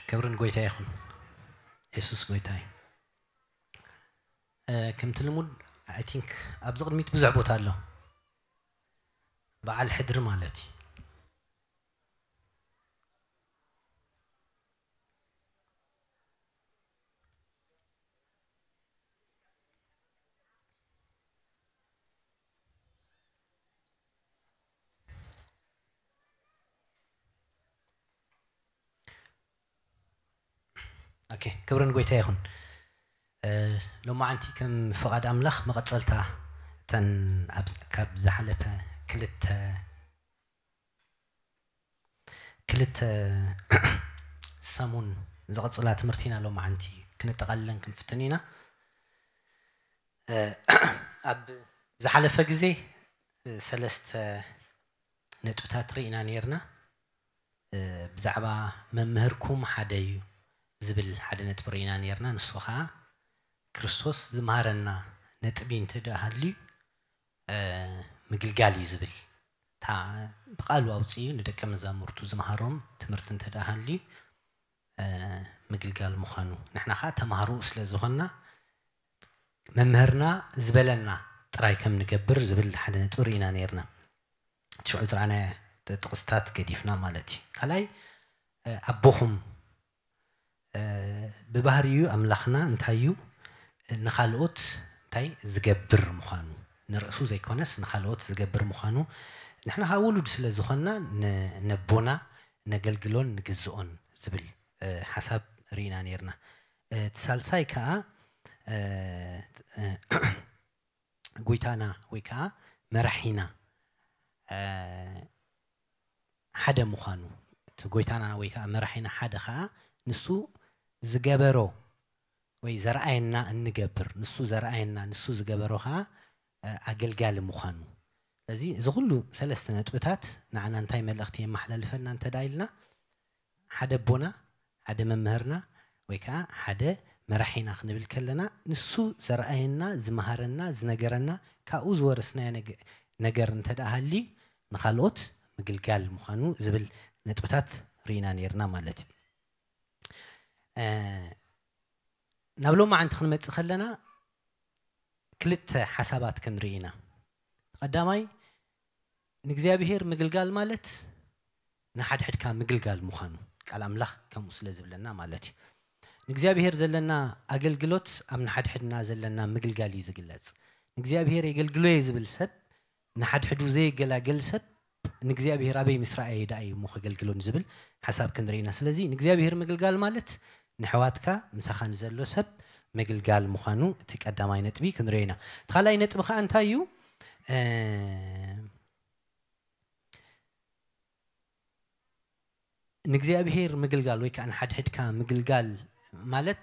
ክብርን ጎይታ ይኹን። የሱስ ጎይታ እዩ። እ፣ ከምቲ ልሙድ፣ I think ኣብዚ ቅድሚት ብዙሕ ቦታ ኣሎ። በዓል ሕድሪ ማለት እዩ። ኦኬ፣ ክብርን ጎይታ ይኹን። እ፣ ሎማዓንቲ ከም ፍቓድ ኣምላኽ መቐጸልታ እተን ኣብ፣ ካብ ዝሓለፈ ክልተ፣ ክልተ ሰሙን ዝቐጽላ ትምህርቲ ኢና ሎማዓንቲ ክነጠቓልለን ክንፍትን ኢና። እ፣ ኣብ ዝሓለፈ ግዜ፣ እ፣ ሰለስተ ነጥብታት ርኢና ነይርና። እ፣ ብዛዕባ መምህርኩም ሓደ እዩ ዝብል ሓደ ነጥቢ ርኢና ነይርና። ንሱ ኸዓ ክርስቶስ ዝምሃረና ነጥቢ እንተ ደኣ ሃልዩ፣ እ፣ ምግልጋል እዩ ዝብል። እታ ብቓሉ ኣውፂኡ ንደቀ መዛሙርቱ ዝምሃሮም ትምህርቲ እንተ ደኣ ሃልዩ፣ እ፣ ምግልጋል ምዃኑ፣ ንሕና ኸዓ ተምሃሮ ስለ ዝኾንና መምህርና ዝበለና ጥራይ ከም ንገብር ዝብል ሓደ ነጥቢ ርኢና ነይርና። ትሽዑ ዝረኣናዮ ጥቕስታት ገዲፍና ማለት እዩ። ካልኣይ፣ እ፣ ኣቦኹም፣ እ፣ ብባህሪኡ ኣምላኽና እንታይ እዩ? ንኻልኦት እንታይ ዝገብር ምዃኑ፣ ንርእሱ ዘይኮነስ ንኻልኦት ዝገብር ምዃኑ፣ ንሕና ኸዓ ውሉድ ስለ ዝኾንና ን-፣ ነቦና ነገልግሎን ንግዝኦን ዝብል፣ እ፣ ሓሳብ ርኢና ነይርና። እ፣ እቲ ሳልሳይ ከኣ፣ እ፣ እ፣ ጎይታና ወይ ከኣ መራሒና፣ እ፣ ሓደ ምዃኑ፣ እቲ ጎይታና ወይ ከኣ መራሒና ሓደ ከኣ ንሱ ዝገበሮ ወይ ዘርኣየና እንገብር፣ ንሱ ዘርኣየና፣ ንሱ ዝገበሮ ከኣ፣ እ፣ ኣገልጋሊ ምዃኑ። ስለዚ እዚ ኩሉ ሰለስተ ነጥብታት ንዓና እንታይ መልእኽቲ የመሓላልፈልና እንተ ደኣ ኢልና፣ ሓደ ኣቦና፣ ሓደ መምህርና፣ ወይ ከኣ ሓደ መራሒና ክንብል ከለና፣ ንሱ ዘርኣየና፣ ዝመሃረና፣ ዝነገረና፣ ካብኡ ዝወረስናዮ ነገ-፣ ነገር እንተ ደኣ ሃልዩ፣ ንኻልኦት ምግልጋል ምዃኑ ዝብል ነጥብታት ርኢና ነይርና ማለት እዩ። እ፣ ናብ ሎማዓንቲ ክንመጽእ ከለና፣ ክልተ ሓሳባት ክንርኢ ኢና። ቀዳማይ፣ ንእግዚኣብሔር ምግልጋል ማለት ንሓድሕድካ ምግልጋል ምዃኑ፣ ቃል ኣምላኽ ከምኡ ስለ ዝብለና ማለት እዩ። ንእግዚኣብሔር ዘለና ኣገልግሎት ኣብ ንሓድሕድና ዘለና ምግልጋል እዩ ዝግለጽ። ንእግዚኣብሔር የገልግሎ እየ ዝብል ሰብ፣ ንሓድሕዱ ዘየገላገል ሰብ ንእግዚኣብሔር ኣበይ ምስ ረኣየ ደኣ እዩ እሞ ከገልግሎ ንዝብል ሓሳብ ክንርኢ ኢና። ስለዚ ንእግዚኣብሔር ምግልጋል ማለት ንሕዋትካ ምሳኻ ንዘሎ ሰብ ምግልጋል ምዃኑ እቲ ቀዳማይ ነጥቢ ክንርኢ ኢና። እቲ ካልኣይ ነጥቢ ከኣ እንታይ እዩ? እ፣ ንእግዚኣብሔር ምግልጋል ወይ ከኣ ንሓድሕድካ ምግልጋል ማለት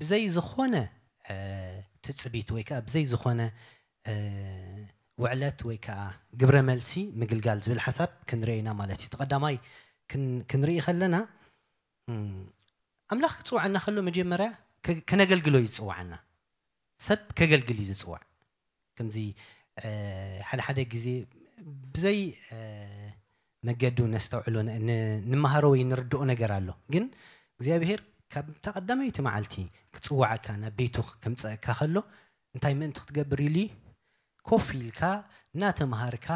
ብዘይ ዝኾነ፣ እ፣ ትጽቢት ወይ ከኣ ብዘይ ዝኾነ፣ እ፣ ውዕለት ወይ ከኣ ግብረ መልሲ ምግልጋል ዝብል ሓሳብ ክንርኢ ኢና ማለት እዩ። እቲ ቀዳማይ ክን-፣ ክንርኢ ከለና፣ እም፣ ኣምላኽ ክጽውዓና ከሎ መጀመርያ ከ-፣ ከነገልግሎ እዩ ዝጽውዓና። ሰብ ከገልግል እዩ ዝጽዋዕ። ከምዚ፣ እ፣ ሓደ ሓደ ግዜ ብዘይ፣ እ፣ መገዱ ነስተውዕሎ ን-፣ ን-፣ ንመሃሮ ወይ ንርድኦ ነገር ኣሎ። ግን እግዚኣብሔር ካብታ ቀዳመይቲ መዓልቲ ክጽውዓካ ናብ ቤቱ ከምጽኣካ ከሎ እንታይ ምእንቲ ክትገብር ኢሉ እዩ? ኮፍ ኢልካ እናተምሃርካ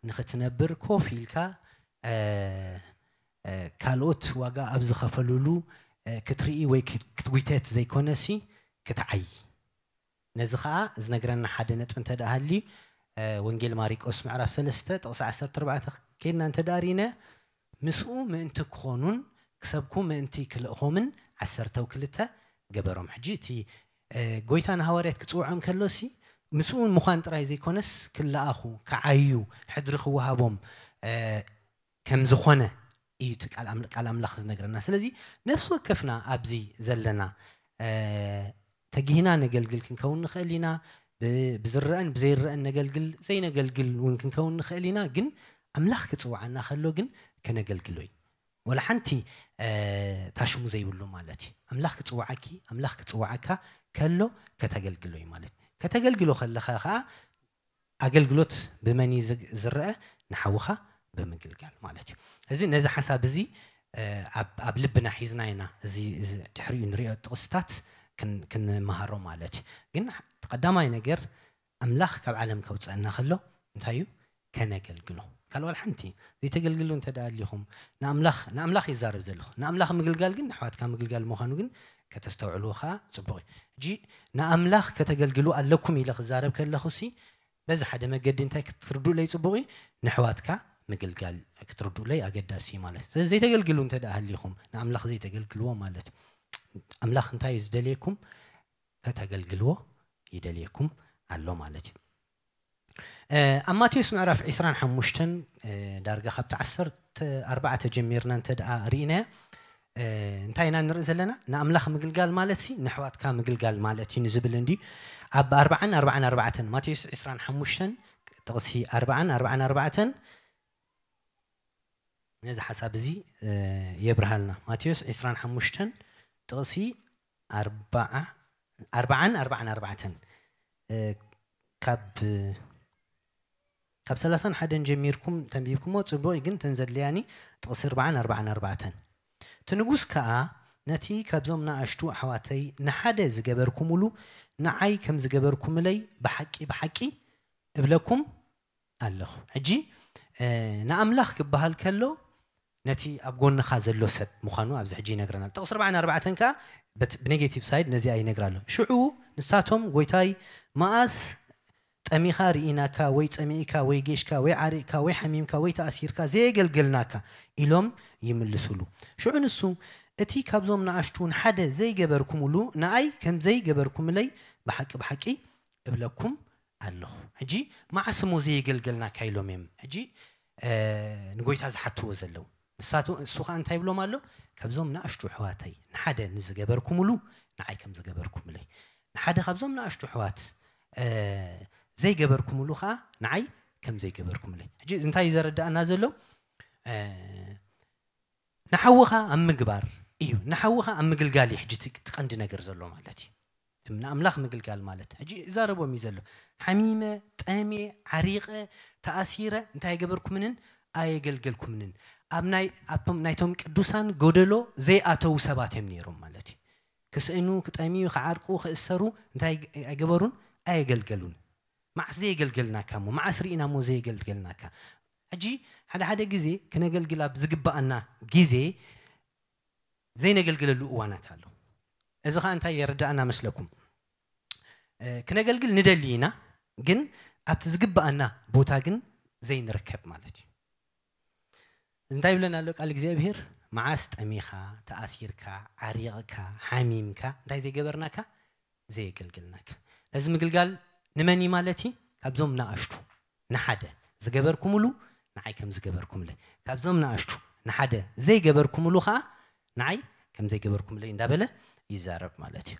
ንኽትነብር፣ ኮፍ ኢልካ፣ እ፣ እ፣ ካልኦት ዋጋ ኣብ ዝኸፈልሉ፣ እ፣ ክትርኢ ወይ ክት-፣ ክትጉተት ዘይኮነሲ ክትዓይ። ነዚ ኸኣ ዝነግረና ሓደ ነጥቢ እንተ ደኣ ሃልዩ፣ እ፣ ወንጌል ማርቆስ ምዕራፍ ሰለስተ ጥቕሲ ዓሰርተ ኣርባዕተ ኬድና እንተ ደኣ ርኢና፣ ምስኡ ምእንቲ ክኾኑን ክሰብኩ ምእንቲ ክልእኾምን ዓሰርተው ክልተ ገበሮም። ሕጂ እቲ፣ እ፣ ጎይታ ንሃዋርያት ክጽውዖም ከሎሲ፣ ምስኡ ምዃን ጥራይ ዘይኮነስ፣ ክለኣኹ፣ ክዓዩ፣ ሕድሪ ክወሃቦም፣ እ፣ ከም ዝኾነ እዩ እቲ ቃል ኣም-፣ ቃል ኣምላኽ ዝነግረና። ስለዚ ነፍሲ ወከፍና ኣብዚ ዘለና፣ እ፣ ተጊህና ነገልግል ክንከውን ንኽእል ኢና። ብ-፣ ብዝረአን ብዘይረአን ነገልግል፣ ዘይነገልግል እውን ክንከውን ንኽእል ኢና። ግን ኣምላኽ ክጽውዓና ከሎ ግን ከነገልግሎ እዩ። ወላ ሓንቲ፣ እ፣ ታሽሙ ዘይብሉ ማለት እዩ። ኣምላኽ ክጽውዓኪ፣ ኣምላኽ ክጽውዓካ ከሎ ከተገልግሎ እዩ ማለት እዩ። ከተገልግሎ ከለኻ ኸኣ ኣገልግሎት ብመን እዩ ዝግ-፣ ዝረአ? ንሓውኻ ብምግልጋል ማለት እዩ። እዚ ነዚ ሓሳብ እዚ፣ ኣብ ልብና ሒዝና ኢና እዚ ድሕሪኡ ንሪኦ ጥቕስታት ክንመሃሮ ማለት እዩ። ግን ቀዳማይ ነገር ኣምላኽ ካብ ዓለም ከውፅአና ከሎ እንታይ እዩ? ከነገልግሎ። ካልእ ዋላ ሓንቲ ዘይተገልግሉ እንተ ደኣ ኣሊኹም ንኣምላኽ ንኣምላኽ ይዛረብ ዘለኹ። ንኣምላኽ ምግልጋል ግን ንኣሕዋትካ ምግልጋል ምዃኑ ግን ከተስተውዕልዎ ከዓ ጽቡቕ እዩ። ሕጂ ንኣምላኽ ከተገልግሉ ኣለኩም ኢለ ክዛረብ ከለኹ ሲ በዚ ሓደ መገዲ እንታይ ክትርድኡለይ ጽቡቕ እዩ? ንኣሕዋትካ ምግልጋል ክትርድኡለይ ኣገዳሲ እዩ ማለት እዩ። ስለዚ ዘይተገልግሉ እንተ ደኣ ሃሊኹም ንኣምላኽ ዘይተገልግልዎ ማለት እዩ። ኣምላኽ እንታይ እዩ ዝደልየኩም? ከተገልግልዎ ይደልየኩም ኣሎ ማለት እዩ። ኣብ ማቴዎስ ምዕራፍ ዕስራን ሓሙሽተን ዳርጋ ካብቲ ዓሰርተ ኣርባዕተ ጀሚርና እንተ ደኣ ርኢናዮ እንታይ ኢና ንርኢ ዘለና? ንኣምላኽ ምግልጋል ማለት ሲ ንኣሕዋትካ ምግልጋል ማለት እዩ ንዝብል እንዲ ኣብ ኣርባዓን ኣርባዓን ኣርባዕተን ማቴዎስ ዕስራን ሓሙሽተን ጥቕሲ ኣርባዓን ኣርባዓን ኣርባዕተን ነዚ ሓሳብ እዚ የብርሃልና። ማቴዎስ ዕስራን ሓሙሽተን ጥቕሲ ኣርባዓ- ኣርባዓን ኣርባዓን ኣርባዕተን ካብ ካብ ሰላሳን ሓደን ጀሚርኩም ተንቢብኩሞ ጽቡቕ እዩ፣ ግን ተን ዘድልያኒ ጥቕሲ ኣርባዓን ኣርባዓን ኣርባዕተን እቲ ንጉስ ከኣ ነቲ ካብዞም ንኣሽቱ ኣሕዋተይ ንሓደ ዝገበርኩምሉ ንዓይ ከም ዝገበርኩምለይ ብሓቂ ብሓቂ እብለኩም ኣለኹ። ሕጂ ንኣምላኽ ክበሃል ከሎ ነቲ ኣብ ጎንኻ ዘሎ ሰብ ምዃኑ ኣብዚ ሕጂ ይነግረና። ጥቕሲ ኣርባዓን ኣርባዕተን ከኣ ብኔጌቲቭ ሳይድ ነዚኣ ይነግራ ኣሎ። ሽዑ ንሳቶም ጎይታይ መኣስ ጠሚኻ ርኢናካ ወይ ጸሚእካ ወይ ጌሽካ ወይ ዓሪቕካ ወይ ሓሚምካ ወይ ተኣሲርካ ዘየገልገልናካ ኢሎም ይምልሱሉ። ሽዑ ንሱ እቲ ካብዞም ንኣሽቱ ንሓደ ዘይገበርኩምሉ ንኣይ ከም ዘይገበርኩምለይ ብሓቂ ብሓቂ እብለኩም ኣለኹ። ሕጂ መዓስ እሞ ዘየገልገልናካ ኢሎም እዮም ሕጂ ንጎይታ ዝሓትዎ ዘለዉ። ንሳቱ እሱ ከዓ እንታይ ይብሎም ኣሎ? ካብዞም ንኣሽቱ ኣሕዋተይ ንሓደ ንዝገበርኩምሉ ንዓይ ከም ዝገበርኩምለይ፣ ንሓደ ካብዞም ንኣሽቱ ኣሕዋት ዘይገበርኩምሉ ከዓ ንዓይ ከም ዘይገበርኩምለይ። ሕጂ እንታይ እዩ ዘረዳእና ዘሎ? ንሓውኻ ኣብ ምግባር እዩ፣ ንሓውኻ ኣብ ምግልጋል እዩ። ሕጂ እቲ ቀንዲ ነገር ዘሎ ማለት እዩ። ንኣምላኽ ምግልጋል ማለት ሕጂ ይዛረቦም እዩ ዘሎ። ሓሚመ፣ ጠምየ፣ ዓሪቐ፣ ተኣሲረ እንታይ ኣይገበርኩምንን ኣየገልገልኩምንን። ኣብ ናይ ኣብቶም ናይቶም ቅዱሳን ጎደሎ ዘይኣተዉ ሰባት እዮም ነይሮም ማለት እዩ። ክስእኑ፣ ክጠምዩ፣ ክዓርቁ፣ ክእሰሩ እንታይ ኣይገበሩን? ኣየገልገሉን። መዓስ ዘየገልገልናካ እሞ መዓስ ርኢና እሞ ዘየገልገልናካ? ሕጂ ሓደ ሓደ ግዜ ክነገልግል ኣብ ዝግባኣና ግዜ ዘይነገልግለሉ እዋናት ኣሎ። እዚ ኸዓ እንታይ የረዳእና መስለኩም? ክነገልግል ንደሊ ኢና፣ ግን ኣብቲ ዝግባኣና ቦታ ግን ዘይንርከብ ማለት እዩ። እንታይ ይብለና ኣሎ ቃል እግዚኣብሔር? መዓስ ጠሚኻ፣ ተኣሲርካ፣ ዓሪቕካ፣ ሓሚምካ እንታይ ዘይገበርናካ? ዘየገልገልናካ። ነዚ ምግልጋል ንመን እዩ ማለት እዩ? ካብዞም ንኣሽቱ ንሓደ ዝገበርኩምሉ ንዓይ ከም ዝገበርኩምለይ፣ ካብዞም ንኣሽቱ ንሓደ ዘይገበርኩምሉ ኸዓ ንዓይ ከም ዘይገበርኩምለይ እንዳበለ ይዛረብ ማለት እዩ።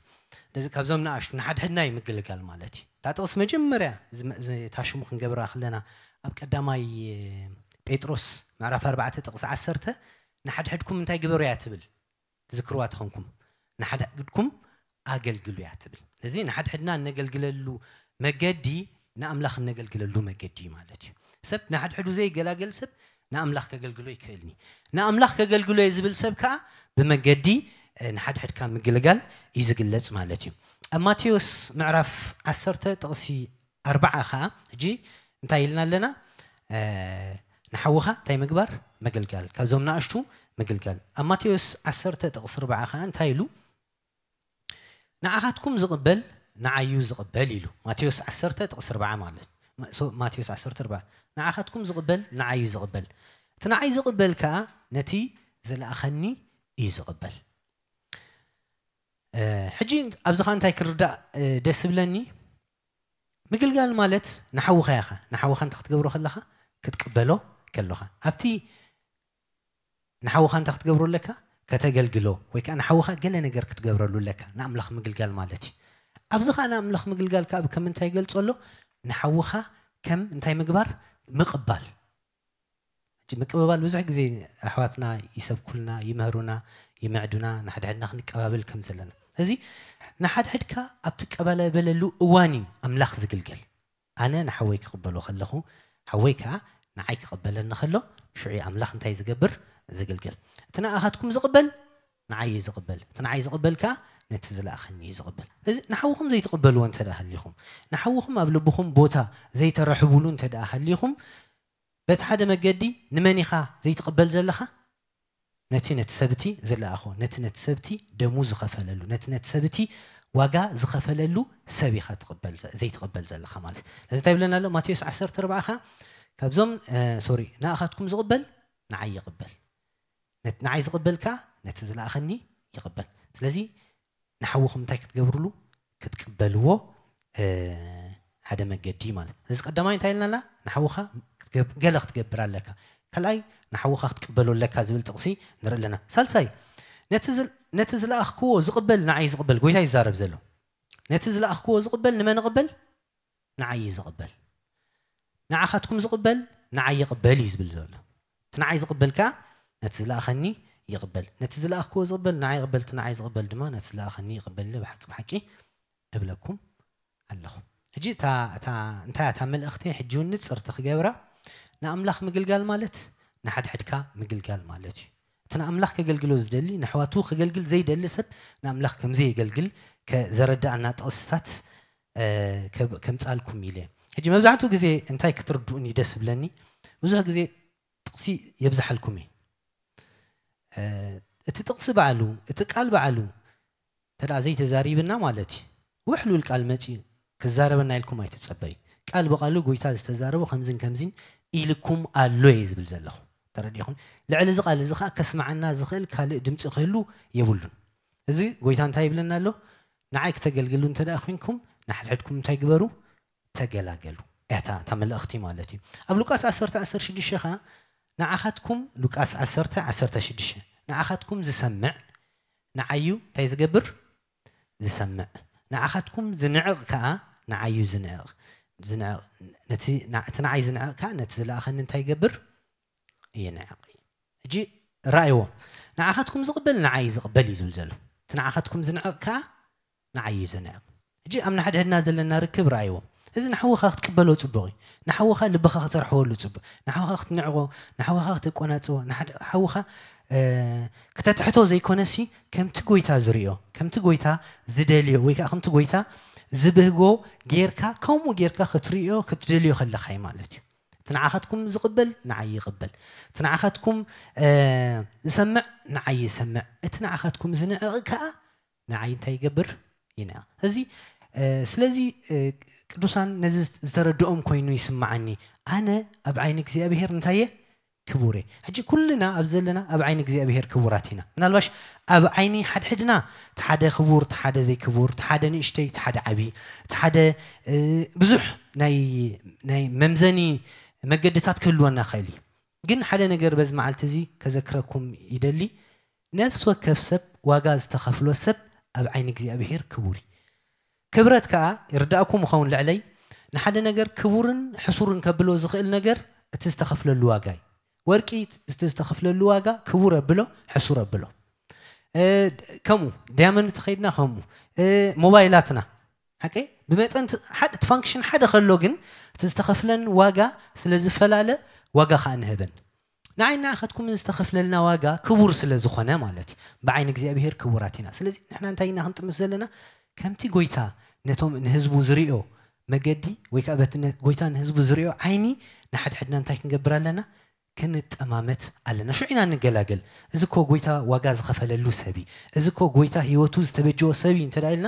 ስለዚ ካብዞም ንኣሽቱ ንሓድሕድና እዩ ምግልጋል ማለት እዩ። እታ ጥቕሲ መጀመርያ ታሽሙ ክንገብራ ከለና ኣብ ቀዳማይ ጴጥሮስ ምዕራፍ ኣርባዕተ ጥቕሲ ዓሰርተ ንሓድሕድኩም እንታይ ግበሩ እያ ትብል? ትዝክርዋ ተኾንኩም ንሓድሕድኩም ኣገልግሉ እያ ትብል። እዚ ንሓድሕድና እነገልግለሉ መገዲ ንኣምላኽ እነገልግለሉ መገዲ እዩ ማለት እዩ። ሰብ ንሓድሕዱ ዘይገላገል ሰብ ንኣምላኽ ከገልግሎ ይክእልኒ። ንኣምላኽ ከገልግሎ እየ ዝብል ሰብ ከዓ ብመገዲ ንሓድሕድካ ምግልጋል እዩ ዝግለጽ ማለት እዩ። ኣብ ማቴዎስ ምዕራፍ ዓሰርተ ጥቕሲ ኣርባዓ ከዓ ሕጂ እንታይ ኢልና ኣለና? ንሓውኻ እንታይ ምግባር? ምግልጋል። ካብዞም ንኣሽቱ ምግልጋል። ኣብ ማቴዎስ ዓሰርተ ጥቕሲ ኣርባዓ ከዓ እንታይ ኢሉ? ንዓኻትኩም ዝቕበል ንዓዩ ዝቕበል ኢሉ። ማቴዎስ ዓሰርተ ጥቕሲ ኣርባዓ ማለት ማቴዎስ ዓሰርተ ኣርባዓ ንዓኻትኩም ዝቕበል ንዓዩ ዝቕበል፣ እቲ ንዓይ ዝቕበል ከዓ ነቲ ዝለኣኸኒ እዩ ዝቕበል። ሕጂ ኣብዚ ኸ እንታይ ክርዳእ ደስ ዝብለኒ? ምግልጋል ማለት ንሓውኻ ኢኻ። ንሓውኻ እንታይ ክትገብሮ ከለኻ? ክትቅበሎ ከለኻ። ኣብቲ ንሓውኻ እንታይ ክትገብሮ ኣለካ? ከተገልግሎ ወይ ከዓ ንሓውኻ ገለ ነገር ክትገብረሉ ኣለካ። ንኣምላኽ ምግልጋል ማለት እዩ። ኣብዚ ኸዓ ንኣምላኽ ምግልጋል ከዓ ከም እንታይ ይገልጾ ኣሎ? ንሓውኻ ከም እንታይ ምግባር? ምቕባል። ሕጂ ምቅብባል ብዙሕ ግዜ ኣሕዋትና ይሰብኩልና፣ ይምህሩና፣ ይምዕዱና፣ ንሓድሕድና ክንቀባበል ከም ዘለና። እዚ ንሓድሕድካ ኣብ ትቀባበለሉ እዋን እዩ ኣምላኽ ዝግልገል። ኣነ ንሓወይ ክቕበሎ ከለኹ፣ ሓወይ ከኣ ንዓይ ክቕበለኒ ከሎ፣ ሽዑ ኣምላኽ እንታይ ዝገብር? ዝግልገል። እቲ ንኣኻትኩም ዝቕበል ንዓይ እዩ ዝቕበል፣ እቲ ንዓይ ዝቕበል ከኣ ነቲ ዝለኣኸኒ እዩ ዝቕበል። ስለዚ ንሓውኹም ዘይትቕበልዎ እንተ ደኣ ሃሊኹም፣ ንሓውኹም ኣብ ልብኹም ቦታ ዘይተረሕቡሉ እንተ ደኣ ሃሊኹም፣ በቲ ሓደ መገዲ ንመን ኢኻ ዘይትቕበል ዘለኻ? ነቲ ነቲ ሰብቲ ዝለኣኾ፣ ነቲ ነቲ ሰብቲ ደሙ ዝኸፈለሉ፣ ነቲ ነቲ ሰብቲ ዋጋ ዝኸፈለሉ ሰብ ኢኻ ትቕበል ዘ- ዘይትቕበል ዘለኻ ማለት። ስለዚ እንታይ ይብለና ኣሎ? ማቴዎስ ዓሰርተ ኣርባዓ ኸኣ ካብዞም ሶሪ ንኣኻትኩም ዝቕበል ንዓይ ይቕበል፣ ነቲ ንዓይ ዝቕበል ከኣ ነቲ ዝለኣኸኒ ይቕበል። ስለዚ ንሓውኹም እንታይ ክትገብርሉ? ክትቅበልዎ ሓደ መገዲ ማለት። እዚ ቀዳማይ እንታይ ኢልናና? ንሓውኻ ገለ ክትገብር ኣለካ። ካልኣይ ንሓውኻ ክትቅበሎ ኣለካ ዝብል ጥቕሲ ንርኢ ኣለና። ሳልሳይ ነቲ ዝለኣኽክዎ ዝቕበል ንዓይ ዝቕበል፣ ጎይታ ይዛረብ ዘሎ። ነቲ ዝለኣኽክዎ ዝቕበል ንመን ይቕበል? ንዓይ እዩ ዝቕበል። ንዓኻትኩም ዝቕበል ንዓይ ይቕበል እዩ ዝብል ዘሎ። እቲ ንዓይ ዝቕበል ከኣ ነቲ ዝለኣኸኒ ይቕበል፣ ነቲ ዝለኣኽክዎ ዝቕበል ንዓይ ይቕበል፣ እቲ ንዓይ ዝቕበል ድማ ነቲ ዝለኣኸኒ ይቕበል ኢለ ብሓቂ ብሓቂ እብለኩም ኣለኹ። ሕጂ እታ እታ እንታይ እታ መልእኽተይ ሕጂ እውን ንጽርቲ ክገብራ፣ ንኣምላኽ ምግልጋል ማለት ንሓድሕድካ ምግልጋል ማለት እዩ። እቲ ንኣምላኽ ከገልግሎ ዝደሊ ንኣሕዋቱ ከገልግል ዘይደሊ ሰብ ንኣምላኽ ከም ዘየገልግል ከ- ዘረድኣና ጥቕስታት ከምፃልኩም ኢለ። ሕጂ መብዛሕትኡ ግዜ እንታይ ክትርድኡኒ ደስ ብለኒ፣ ብዙሕ ግዜ ጥቕሲ የብዝሓልኩም እየ። እቲ ጥቕሲ ባዕሉ፣ እቲ ቃል ባዕሉ እንተ ዘይተዛሪብና ማለት እዩ፣ ውሕሉል ቃል መፂኡ ክዛረበና ኢልኩም ኣይትፀበዩ። ቃል ብቃሉ ጎይታ ዝተዛረቦ ከምዝን ከምዝን ኢልኩም ኣሎ እየ ዝብል ዘለኹ። ተረዲኹም? ልዕሊ እዚ ቃል እዚ ከዓ ከስማዓና ዝኽእል ካልእ ድምፂ ክህሉ የብሉን። እዚ ጎይታ እንታይ ይብለና ኣሎ? ንዓይ ክተገልግሉ እንተ ደኣ ኮንኩም ንሓድሕድኩም እንታይ ግበሩ? ተገላገሉ። እታ እታ መልእኽቲ ማለት እዩ። ኣብ ሉቃስ ዓሰርተ ዓሰርተ ሽዱሽተ ኸዓ ንዓኻትኩም፣ ሉቃስ ዓሰርተ ዓሰርተ ሽዱሽተ ንዓኻትኩም ዝሰምዕ ንዓዩ እንታይ ዝገብር? ዝሰምዕ። ንዓኻትኩም ዝንዕቕ ከኣ ንዓዩ ዝንዕቕ ዝንዕቕ ነቲ እቲ ንዓይ ዝንዕቕ ከኣ ነቲ ዝለኣኸኒ እንታይ ይገብር? ይንዕቕ። ሕጂ ረኣይዎ። ንዓኻትኩም ዝቕበል ንዓይ ዝቕበል እዩ ዝብል ዘሎ። እቲ ንዓኻትኩም ዝንዕቕ ከኣ ንዓይ እዩ ዝንዕቕ። ሕጂ ኣብ ንሓድሕድና ዘለና ርክብ ረኣይዎ። እዚ ንሓውኻ ክትቅበሎ ጽቡቕ እዩ። ንሓውኻ ልብኻ ከተርሕወሉ ጽቡቕ። ንሓውኻ ክትንዕቖ፣ ንሓውኻ ክትቆናጽቦ፣ ንሓውኻ ከተትሕቶ ዘይኮነሲ ከምቲ ጎይታ ዝርእዮ፣ ከምቲ ጎይታ ዝደልዮ ወይ ከዓ ከምቲ ጎይታ ዝብህጎ ጌርካ ከምኡ ጌርካ ክትርእዮ ክትደልዮ ከለኻ እዩ ማለት እዩ። እቲ ንዓኻትኩም ዝቕበል ንዓይ ይቕበል፣ እቲ ንዓኻትኩም ዝሰምዕ ንዓይ ይሰምዕ፣ እቲ ንዓኻትኩም ዝንዕቕ ከዓ ንዓይ እንታይ ይገብር? ይንዕቕ። እዚ ስለዚ ቅዱሳን ነዚ ዝተረድኦም ኮይኑ ይስምዓኒ። ኣነ ኣብ ዓይኒ እግዚኣብሄር እንታይ እየ? ክቡር እየ። ሕጂ ኩልና ኣብ ዘለና ኣብ ዓይኒ እግዚኣብሄር ክቡራት ኢና። ምናልባሽ ኣብ ዓይኒ ሓድሕድና እቲ ሓደ ክቡር፣ እቲ ሓደ ዘይክቡር፣ እቲ ሓደ ንእሽተይ፣ እቲ ሓደ ዓቢ፣ እቲ ሓደ ብዙሕ ናይ መምዘኒ መገድታት ክህልወና ይኽእል እዩ። ግን ሓደ ነገር በዚ መዓልቲ እዚ ከዘክረኩም ይደሊ። ነፍሲ ወከፍ ሰብ ዋጋ ዝተኸፍሎ ሰብ ኣብ ዓይኒ እግዚኣብሄር ክቡር እዩ። ክብረት ከኣ ይርዳእኩም ይኸውን ልዕለይ ንሓደ ነገር ክቡርን ሕሱርን ከብሎ ዝኽእል ነገር እቲ ዝተኸፍለሉ ዋጋ እዩ። ወርቂ እቲ ዝተኸፍለሉ ዋጋ ክቡር ኣብሎ፣ ሕሱር ኣብሎ። ከምኡ ዳያመንድ ተኸይድና ከምኡ ሞባይላትና ሓቂ ብመጠን እቲ ፋንክሽን ሓደ ከሎ ግን እቲ ዝተኸፍለን ዋጋ ስለ ዝፈላለ ዋጋ ከዓ ንህበን። ንዓይ ንዓኻትኩም ዝተኸፍለልና ዋጋ ክቡር ስለ ዝኾነ ማለት እዩ። ብዓይኒ እግዚኣብሄር ክቡራት ኢና። ስለዚ ንሕና እንታይ ኢና ክንጥምት ዘለና? ከምቲ ጎይታ ነቶም ንህዝቡ ዝሪኦ መገዲ ወይ ከዓ በቲ ጎይታ ንህዝቡ ዝሪኦ ዓይኒ ንሓድሕድና እንታይ ክንገብር ኣለና? ክንጠማመት ኣለና። ሽዑ ኢና ንገላገል። እዚ እኮ ጎይታ ዋጋ ዝኸፈለሉ ሰብ እዩ፣ እዚ እኮ ጎይታ ህይወቱ ዝተበጀወ ሰብ እዩ እንተ ኢልና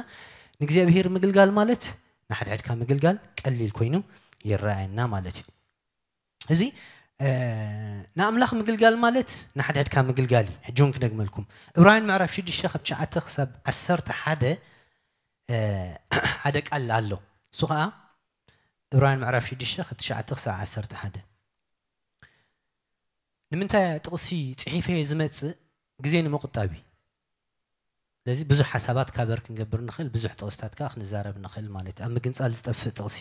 ንእግዚኣብሄር ምግልጋል ማለት ንሓድሕድካ ምግልጋል ቀሊል ኮይኑ ይረኣየና ማለት እዩ። እዚ ንኣምላኽ ምግልጋል ማለት ንሓድሕድካ ምግልጋል እዩ። ሕጂ እውን ክደግመልኩም፣ እብራውያን ምዕራፍ ሽዱሽተ ካብ ትሽዓተ ክሳብ ዓሰርተ ሓደ ሓደ ቃል ኣሎ። እሱ ከዓ እብራውያን ምዕራፍ ሽዱሽተ ካብ ትሽዓተ ክሳብ ዓሰርተ ሓደ። ንምንታይ ጥቕሲ ጽሒፈ ዝመጽእ ግዜ ንምቑጣብ እዩ። ስለዚ ብዙሕ ሓሳባት ካበር ክንገብር ንኽእል፣ ብዙሕ ጥቕስታት ከዓ ክንዛረብ ንኽእል ማለት እዩ። ኣብ ምግንጻል ዝጠፍእ ጥቕሲ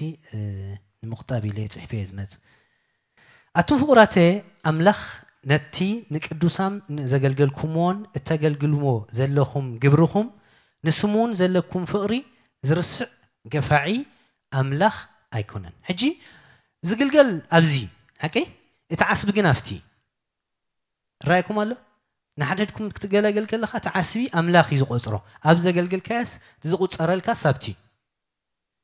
ንምቑጣብ ኢለ ጽሒፈ ዝመጽእ። ኣቱም ፍቑራተ ኣምላኽ ነቲ ንቅዱሳም ዘገልገልኩምዎን እተገልግልዎ ዘለኹም ግብርኹም ንስሙውን ዘለኩም ፍቕሪ ዝርስዕ ገፋዒ ኣምላኽ ኣይኮነን። ሕጂ ዝግልገል ኣብዚ ሓቂ እቲ ዓስቢ ግን ኣብቲ ራይኩም ኣሎ። ንሓድሕድኩም ክትገላገል ከለኻ እቲ ዓስቢ ኣምላኽ እዩ ዝቆፅሮ። ኣብ ዘገልገልካያስ ዝቁፀረልካ ሳብቲ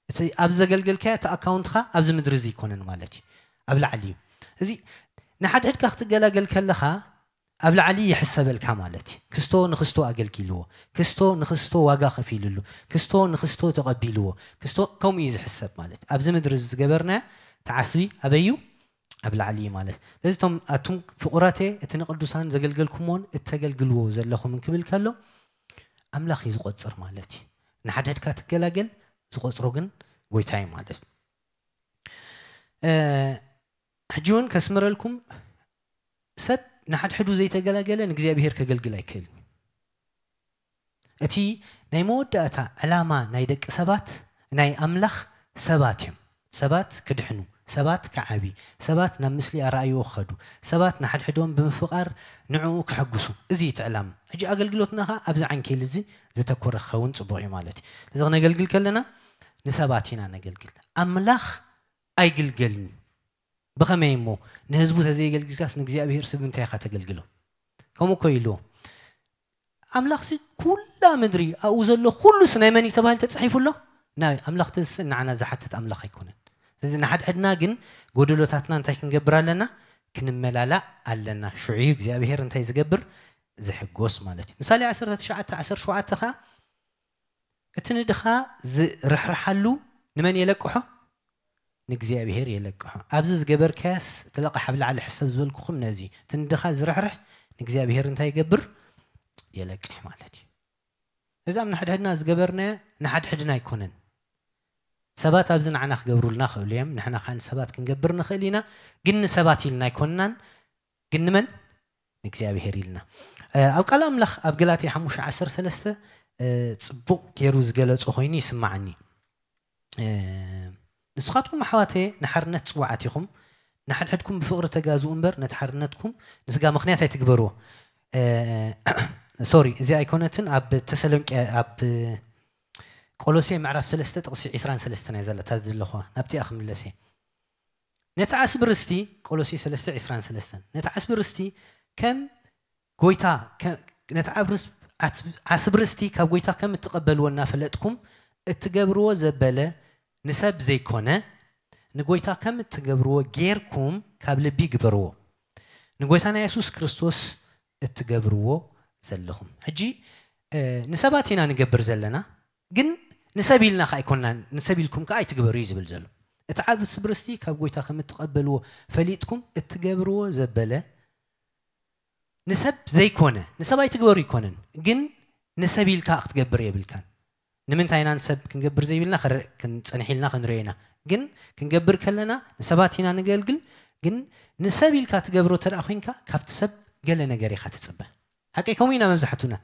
እቲ ኣብ ዘገልገልካዮ እቲ ኣካውንትኻ ኣብዚ ምድሪ እዚ ኣይኮነን ማለት እዩ፣ ኣብ ላዕሊ እዩ። እዚ ንሓድሕድካ ክትገላገል ከለኻ ኣብ ላዕሊ ይሕሰበልካ ማለት እዩ። ክስቶ ንክስቶ ኣገልጊልዎ፣ ክስቶ ንክስቶ ዋጋ ከፊልሉ፣ ክስቶ ንክስቶ ተቐቢልዎ፣ ክስቶ ከምኡ እዩ ዝሕሰብ ማለት እዩ። ኣብዚ ምድሪ እዚ ዝገበርናዮ እቲ ዓስቢ ኣበይ እዩ? ኣብ ላዕሊ እዩ ማለት። ስለዚ እቶም ኣቱም ፍቑራተ እቲ ንቅዱሳን ዘገልገልኩሞን እተገልግልዎ ዘለኹምን ክብል ከሎ ኣምላኽ እዩ ዝቆጽር ማለት እዩ። ንሓድሕድካ ትገላገል ዝቆጽሮ ግን ጎይታ እዩ ማለት እዩ። ሕጂ እውን ከስምረልኩም ሰብ ንሓድሕዱ ዘይተገላገለ ንእግዚኣብሔር ከገልግል ኣይክእልን። እቲ ናይ መወዳእታ ዕላማ ናይ ደቂ ሰባት ናይ ኣምላኽ ሰባት እዮም። ሰባት ክድሕኑ፣ ሰባት ክዓብዩ፣ ሰባት ናብ ምስሊ ኣረኣይዎ ክኸዱ፣ ሰባት ንሓድሕዶም ብምፍቓር ንዕኡ ክሕግሱ፣ እዚ እቲ ዕላማ። ሕጂ ኣገልግሎትና ኸዓ ኣብዚ ዓንኬል እዚ ዘተኮረ ክኸውን ጽቡቕ እዩ ማለት እዩ። እዚ ክነገልግል ከለና ንሰባት ኢና ነገልግል፣ ኣምላኽ ኣይግልገልን። ብኸመይ እሞ ንህዝቡ ተዘይገልግልካስ ንእግዚኣብሔር ስብ እንታይ ኢኻ ተገልግሎ? ከምኡ እኮ ኢልዎ። ኣምላኽሲ ኩላ ምድሪ ኣብኡ ዘሎ ኩሉስ ናይ መን እዩ ተባሂሉ ተጻሒፉ ኣሎ? ናይ ኣምላኽ ተዝስእ ንዓና ዝሓትት ኣምላኽ ኣይኮነን። ስለዚ ንሓድሕድና ግን ጎደሎታትና እንታይ ክንገብር ኣለና? ክንመላላእ ኣለና። ሽዑ እዩ እግዚኣብሔር እንታይ ዝገብር? ዝሕጎስ ማለት እዩ። ምሳሌ ዓሰርተ ትሽዓተ ዓሰርተ ሸውዓተ ኸዓ እቲ ንድኻ ዝርሕርሓሉ ንመን የለቅሖ? ንእግዚኣብሔር የለቅሖ። ኣብዚ ዝገበርካያስ እቲ ለቓሕ ኣብ ላዕሊ ሕሰብ ዝበልኩኹም ነዚ እቲ ንድኻ ዝርሕርሕ ንእግዚኣብሔር እንታይ ይገብር? የለቅሕ ማለት እዩ። እዚ ኣብ ንሕድሕድና ዝገበርናዮ ንሓድሕድና ኣይኮነን። ሰባት ኣብዚ ንዓና ክገብሩልና ክእሉ እዮም፣ ንሕና ኸዓ ንሰባት ክንገብር ንኽእል ኢና። ግን ንሰባት ኢልና ኣይኮንናን። ግን ንመን? ንእግዚኣብሔር ኢልና። ኣብ ቃል ኣምላኽ ኣብ ገላትያ ሓሙሽተ ዓሰርተ ሰለስተ ጽቡቕ ገይሩ ዝገለጾ ኮይኑ ይስምዓኒ። ንስኻትኩም ኣሕዋተየ ንሓርነት ጽዋዓት ኢኹም፣ ንሓድሕድኩም ብፍቕሪ ተጋዝኡ እምበር ነቲ ሓርነትኩም ንስጋ ምኽንያት ኣይትግበርዎ። ሶሪ፣ እዚ ኣይኮነትን። ኣብ ተሰሎንቄ፣ ኣብ ቆሎሴ ምዕራፍ ሰለስተ ጥቕሲ ዕስራን ሰለስተን እያ ዘላ፣ እታ ዘለኹዋ፣ ናብቲኣ ክምለስ እየ። ነቲ ዓስቢ ርስቲ፣ ቆሎሴ ሰለስተ ዕስራን ሰለስተን፣ ነቲ ዓስቢ ርስቲ ከም ጎይታ፣ ከ-፣ ነቲ ዓብ ርስ-፣ ዓስብ-፣ ዓስቢ ርስቲ ካብ ጎይታ ከም እትቐበልዎ እናፈለጥኩም እትገብርዎ ዘበለ ንሰብ ዘይኮነ፣ ንጎይታ ከም እትገብርዎ ጌርኩም ካብ ልቢ ግበርዎ። ንጎይታና የሱስ ክርስቶስ እትገብርዎ ዘለኹም። ሕጂ፣ እ፣ ንሰባት ኢና ንገብር ዘለና፣ ግን ንሰብ ኢልና ከኣ ኣይኮንናን፣ ንሰብ ኢልኩም ከኣ ኣይትግበሩ እዩ ዝብል ዘሎ። እቲ ዓስቢ ርስቲ ካብ ጎይታ ከም እትቐበልዎ ፈሊጥኩም እትገብርዎ ዘበለ ንሰብ ዘይኮነ፣ ንሰብ ኣይትግበሩ ኣይኮነን፣ ግን ንሰብ ኢልካ ክትገብር የብልካን። ንምንታይ ኢና ንሰብ ክንገብር ዘይብልና ክረ-፣ ክንጸንሕ ኢልና ክንሪኦ ኢና። ግን ክንገብር ከለና ንሰባት ኢና ንገልግል፣ ግን ንሰብ ኢልካ ትገብሮ እንተ ደኣ ኮይንካ ካብቲ ሰብ ገለ ነገር ኢኻ ትጽበ። ሓቀይ ከምኡ ኢና መብዛሕቱና።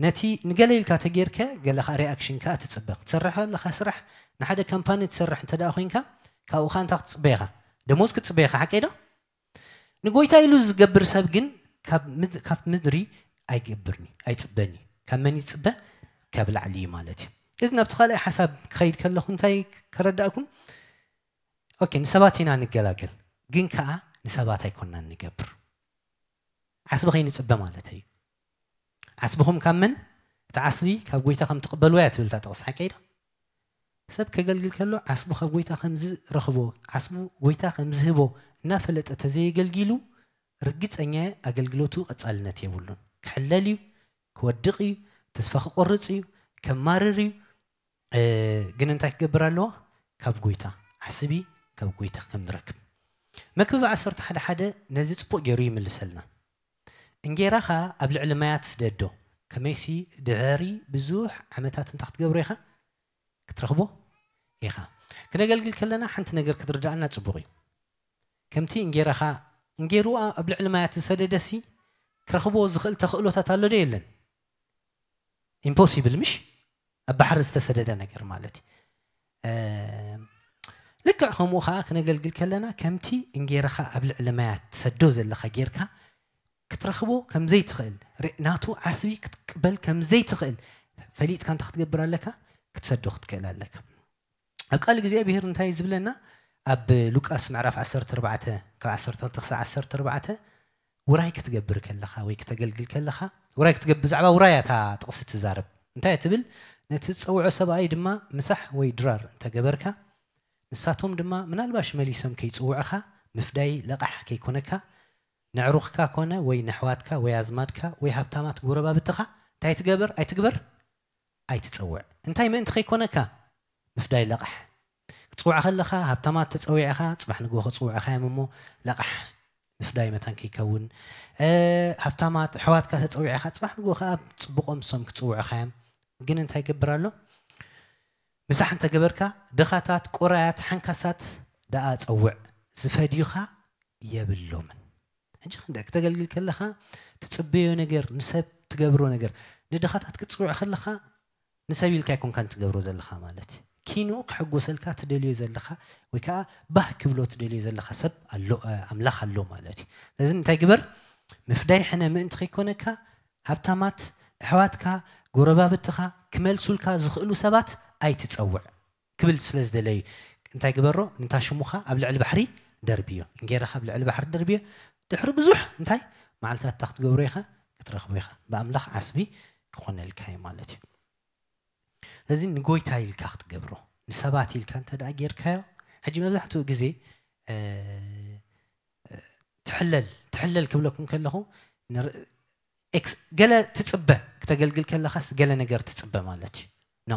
ነቲ ንገለ ኢልካ ተጌርከ ገለ ኸኣ ሪኣክሽን ከኣ ትጽበ። ክትሰርሕ ከለኻ ስራሕ፣ ንሓደ ካምፓኒ ትሰርሕ እንተ ደኣ ኮይንካ ካብኡ ኸኣ እንታይ ክትጽበ ኢኻ? ደሞዝ ክትጽበ ኢኻ፣ ሓቀይ ዶ? ንጎይታ ኢሉ ዝገብር ሰብ ግን ካብ ምድ-፣ ካብ ምድሪ ኣይገብርኒ፣ ኣይጽበኒ። ካብ መን ይጽበ? ካብ ላዕሊ እዩ ማለት እዩ። እዚ ናብቲ ካልኣይ ሓሳብ ክኸይድ ከለኹ እንታይ ከረዳእኩም? ኦኬ፣ ንሰባት ኢና ንገላገል፣ ግን ከኣ ንሰባት ኣይኮንናን ንገብር። ዓስቢ ከይንጽበ ማለት እዩ። ዓስብኹም ካብ መን? እቲ ዓስቢ ካብ ጎይታ ከም ትቕበልዎ እያ ትብል እታ ጥቕሲ፣ ሓቀይ ዶ? ሰብ ከገልግል ከሎ ዓስቡ ካብ ጎይታ ከም ዝረኽቦ፣ ዓስቡ ጎይታ ከም ዝህቦ እናፈለጠ ተዘየገልጊሉ፣ ርግጸኛ ኣገልግሎቱ ቀጻልነት የብሉን። ክሕለል እዩ፣ ክወድቕ እዩ፣ ተስፋ ክቆርጽ እዩ፣ ከማርር እዩ። እ፣ ግን እንታይ ክገብር ኣለዎ? ካብ ጎይታ ዓስቢ ካብ ጎይታ ከም ንረክብ። መክብብ ዓሰርተ ሓደ ሓደ ነዚ ጽቡቕ ገይሩ ይምልሰልና። እንጌራኻ ኣብ ልዕሊ ማያት ስደዶ፣ ከመይሲ ድሕሪ ብዙሕ ዓመታት እንታይ ክትገብሮ ኢኻ? ክትረኽቦ ኢኻ። ክነገልግል ከለና ሓንቲ ነገር ክትርድኣና ጽቡቕ እዩ። ከምቲ እንጌራኻ፣ እንጌርኡ ኣብ ልዕሊ ማያት ዝሰደደሲ ክረኽቦ ዝኽእል ተኽእሎታት ኣሎ ዶ የለን? ኢምፖሲብል ምሽ? ኣብ ባሕሪ ዝተሰደደ ነገር ማለት እዩ። እ፣ ልክዕ ከምኡ ኸዓ ክነገልግል ከለና ከምቲ እንጌራኻ ኣብ ልዕሊ ማያት ትሰዶ ዘለኻ ጌርካ ክትረኽቦ ከም ዘይትኽእል፣ ሬ-፣ ናቱ ዓስቢ ክትቅበል ከም ዘይትኽእል ፈሊጥካ እንታይ ክትገብር ኣለካ? ክትሰዶ ክትክእል ኣለካ። ኣብ ቃል እግዚኣብሔር እንታይ እዩ ዝብለና? ኣብ ሉቃስ ምዕራፍ ዓሰርተ ኣርባዕተ ካብ ዓሰርተ ክልተ ክሳብ ዓሰርተ ኣርባዕተ ውራይ ክትገብር ከለኻ ወይ ክተገልግል ከለኻ፣ ውራይ ክትገብር፣ ብዛዕባ ውራይ እያ እታ ጥቕሲ ትዛረብ። እንታይ ትብል? ነቲ ዝጸውዖ ሰብኣይ ድማ ምሳሕ ወይ ድራር እንተገበርካ፣ ንሳቶም ድማ ምናልባሽ መሊሶም ከይጽውዕኻ፣ ምፍዳይ ለቓሕ ከይኮነካ፣ ነዕሩኽካ ኮነ ወይ ነሕዋትካ ወይ ኣዝማድካ ወይ ሃብታማት ጎረባብትኻ እንታይ ትገበር ኣይትግበር ኣይትጸውዕ። እንታይ ምእንቲ ከይኮነካ? ምፍዳይ ለቓሕ። ክትጽውዕ ከለኻ ሃብታማት ተጸዊዕኻ፣ ጽባሕ ንግሆ ክጽውዕኻ እዮም እሞ፣ ለቓሕ ምፍዳይ መታን ከይከውን። እ፣ ሃብታማት ኣሕዋትካ ተጸዊዕኻ፣ ጽባሕ ንግሆ ከኣ ጽቡቖም ንሶም ክጽውዕኻ እዮም። ግን እንታይ ይገብር ኣሎ? ምሳሕ እንተገበርካ፣ ድኻታት፣ ቆራያት፣ ሓንካሳት ደኣ ጸውዕ፣ ዝፈድዩኻ የብሎምን። ሕጂ ክንደይ ክተገልግል ከለኻ ትጽበዮ ነገር፣ ንሰብ ትገብሮ ነገር፣ ንድኻታት ክትጽውዕ ከለኻ ንሰብ ኢልካ ኣይኮንካን ትገብሮ ዘለኻ ማለት እዩ። ኪንኡ ክሕጎሰልካ ትደልዮ ዘለኻ ወይ ከዓ ባህ ክብሎ ትደልዮ ዘለኻ ሰብ ኣሎ፣ እ፣ ኣምላኽ ኣሎ ማለት እዩ። ስለዚ እንታይ ግበር? ምፍዳይ ሕነ ምእንቲ ከይኮነካ፣ ሃብታማት፣ ኣሕዋትካ፣ ጎረባብትኻ፣ ክመልሱልካ ዝኽእሉ ሰባት ኣይትጸውዕ ክብል ስለ ዝደለዩ፣ እንታይ ግበሮ? ንታ ሽሙኻ ኣብ ልዕሊ ባሕሪ ደርብዮ፣ እንጌራኻ ኣብ ልዕሊ ባሕሪ ደርብዮ። ድሕሪ ብዙሕ እንታይ መዓልታት እታ ክትገብሮ ኢኻ፣ ክትረኽቦ ኢኻ። ብኣምላኽ ዓስቢ ክኾነልካ እዩ ማለት እዩ። ስለዚ ንጎይታ ኢልካ ክትገብሮ፣ ንሰባት ኢልካ እንተ ደኣ ጌርካዮ፣ ሕጂ መብዛሕትኡ ግዜ፣ እ፣ እ፣ ትሕለል፣ ትሕለል ክብለኩም ከለኹ፣ ንር-፣ ኤክስ-፣ ገለ ትጽበ፣ ክተገልግል ከለኻስ ገለ ነገር ትጽበ ማለት እዩ። ኖ።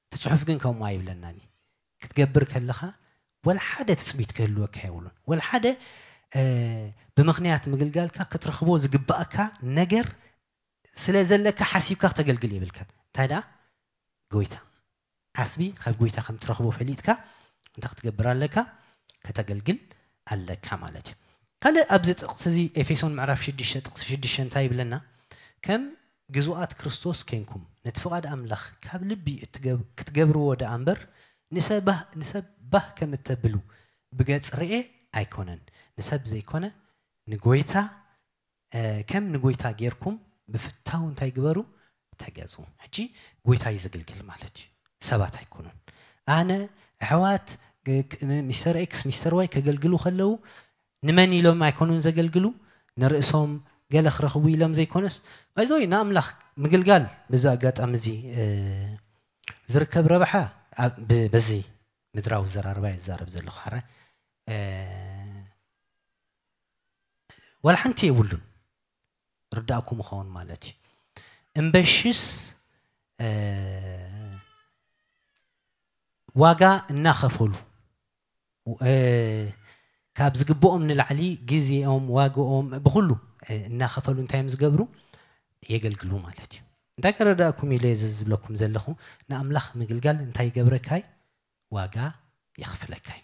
እቲ ጽሑፍ ግን ከምኡ ኣይብለናን እዩ። ክትገብር ከለኻ፣ ወላ ሓደ ትጽቢት ክህልወካ የብሉን። ወላ ሓደ፣ እ፣ ብምኽንያት ምግልጋልካ ክትረኽቦ ዝግባኣካ ነገር ስለ ዘለካ ሓሲብካ ክተገልግል የብልካን። እንታይ ደኣ? ጎይታ። ዓስቢ ካብ ጎይታ ከም ትረኽቦ ፈሊጥካ እንታይ ክትገብር ኣለካ? ከተገልግል ኣለካ ማለት እዩ። ካልእ ኣብዚ ጥቕሲ እዚ ኤፌሶን ምዕራፍ ሽዱሽተ ጥቕሲ ሽዱሽተ እንታይ ይብለና? ከም ግዙኣት ክርስቶስ ኬንኩም ነቲ ፍቓድ ኣምላኽ ካብ ልቢ እትገብ-፣ ክትገብርዎ ደኣ እምበር ንሰብ ባህ-፣ ንሰብ ባህ ከም እተብሉ ብገጽ ርኤ ኣይኮነን። ንሰብ ዘይኮነ ንጎይታ፣ እ፣ ከም ንጎይታ ጌርኩም ብፍታው እንታይ ግበሩ? ተገዙ። ሕጂ ጎይታ እዩ ዘገልግል ማለት እዩ። ሰባት ኣይኮኑን። ኣነ፣ ኣሕዋት፣ ግ-፣ ክ-፣ ም-፣ ሚስተር ኤክስ፣ ሚስተር ዋይ ከገልግሉ ከለዉ ንመን ኢሎም ኣይኮኑን ዘገልግሉ፣ ንርእሶም ገለ ክረኽቡ ኢሎም ዘይኮነስ፣ ባይዘወይ ንኣምላኽ ምግልጋል በዚ ኣጋጣሚ እዚ፣ እ፣ ዝርከብ ረብሓ ኣብ፣ ብ-፣ በዚ ምድራዊ ዘራርባ እየ ዝዛረብ ዘለኹ። ሓረ፣ እ፣ ዋላ ሓንቲ የብሉን። ርዳእኩም ይኸውን ማለት እዩ። እምበሽስ፣ እ፣ ዋጋ እናኸፈሉ፣ እ፣ ካብ ዝግብኦም ንላዕሊ ግዜኦም፣ ዋግኦም፣ ብኹሉ፣ እ፣ እናኸፈሉ እንታይ እዮም ዝገብሩ? የገልግሉ ማለት እዩ። እንታይ ከረዳእኩም ኢለ እዚ ዝብለኩም ዘለኹ? ንኣምላኽ ምግልጋል እንታይ ይገብረካይ? ዋጋ የኽፍለካይ።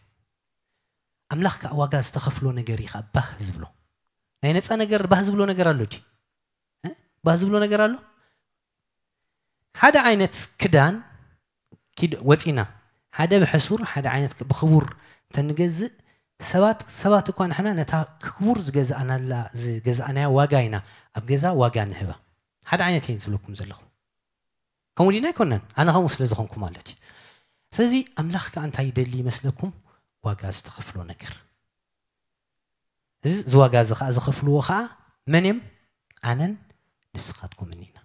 ኣምላኽ ከኣ ዋጋ ዝተኸፍሎ ነገር እዩ ከኣ ባህ ዝብሎ። ናይ ነጻ ነገር ባህ ዝብሎ ነገር ኣሎ ድዩ? እ? ባህ ዝብሎ ነገር ኣሎ? ሓደ ዓይነት ክዳን ኪድ-፣ ወጺና፣ ሓደ ብሕሱር፣ ሓደ ዓይነት ብኽቡር እንተንገዝእ፣ ሰባት፣ ሰባት እኳ ንሕና ነታ ክቡር ዝገዝኣናላ፣ ዝገዝኣናያ ዋጋ ኢና ኣብ ገዛ ዋጋ ንህባ። ሓደ ዓይነት እየን ዝብለኩም ዘለኹ። ከምኡ ዲና ኣይኮነን? ኣነ ከምኡ ስለ ዝኾንኩ ማለት እዩ። ስለዚ ኣምላኽ ከኣ እንታይ ይደሊ ይመስለኩም? ዋጋ ዝተኸፍሎ ነገር። እዚ፣ እዚ ዋጋ እዚ ከኣ ዝኸፍልዎ ከኣ መን እዮም? ኣነን ንስኻትኩምን ኢና።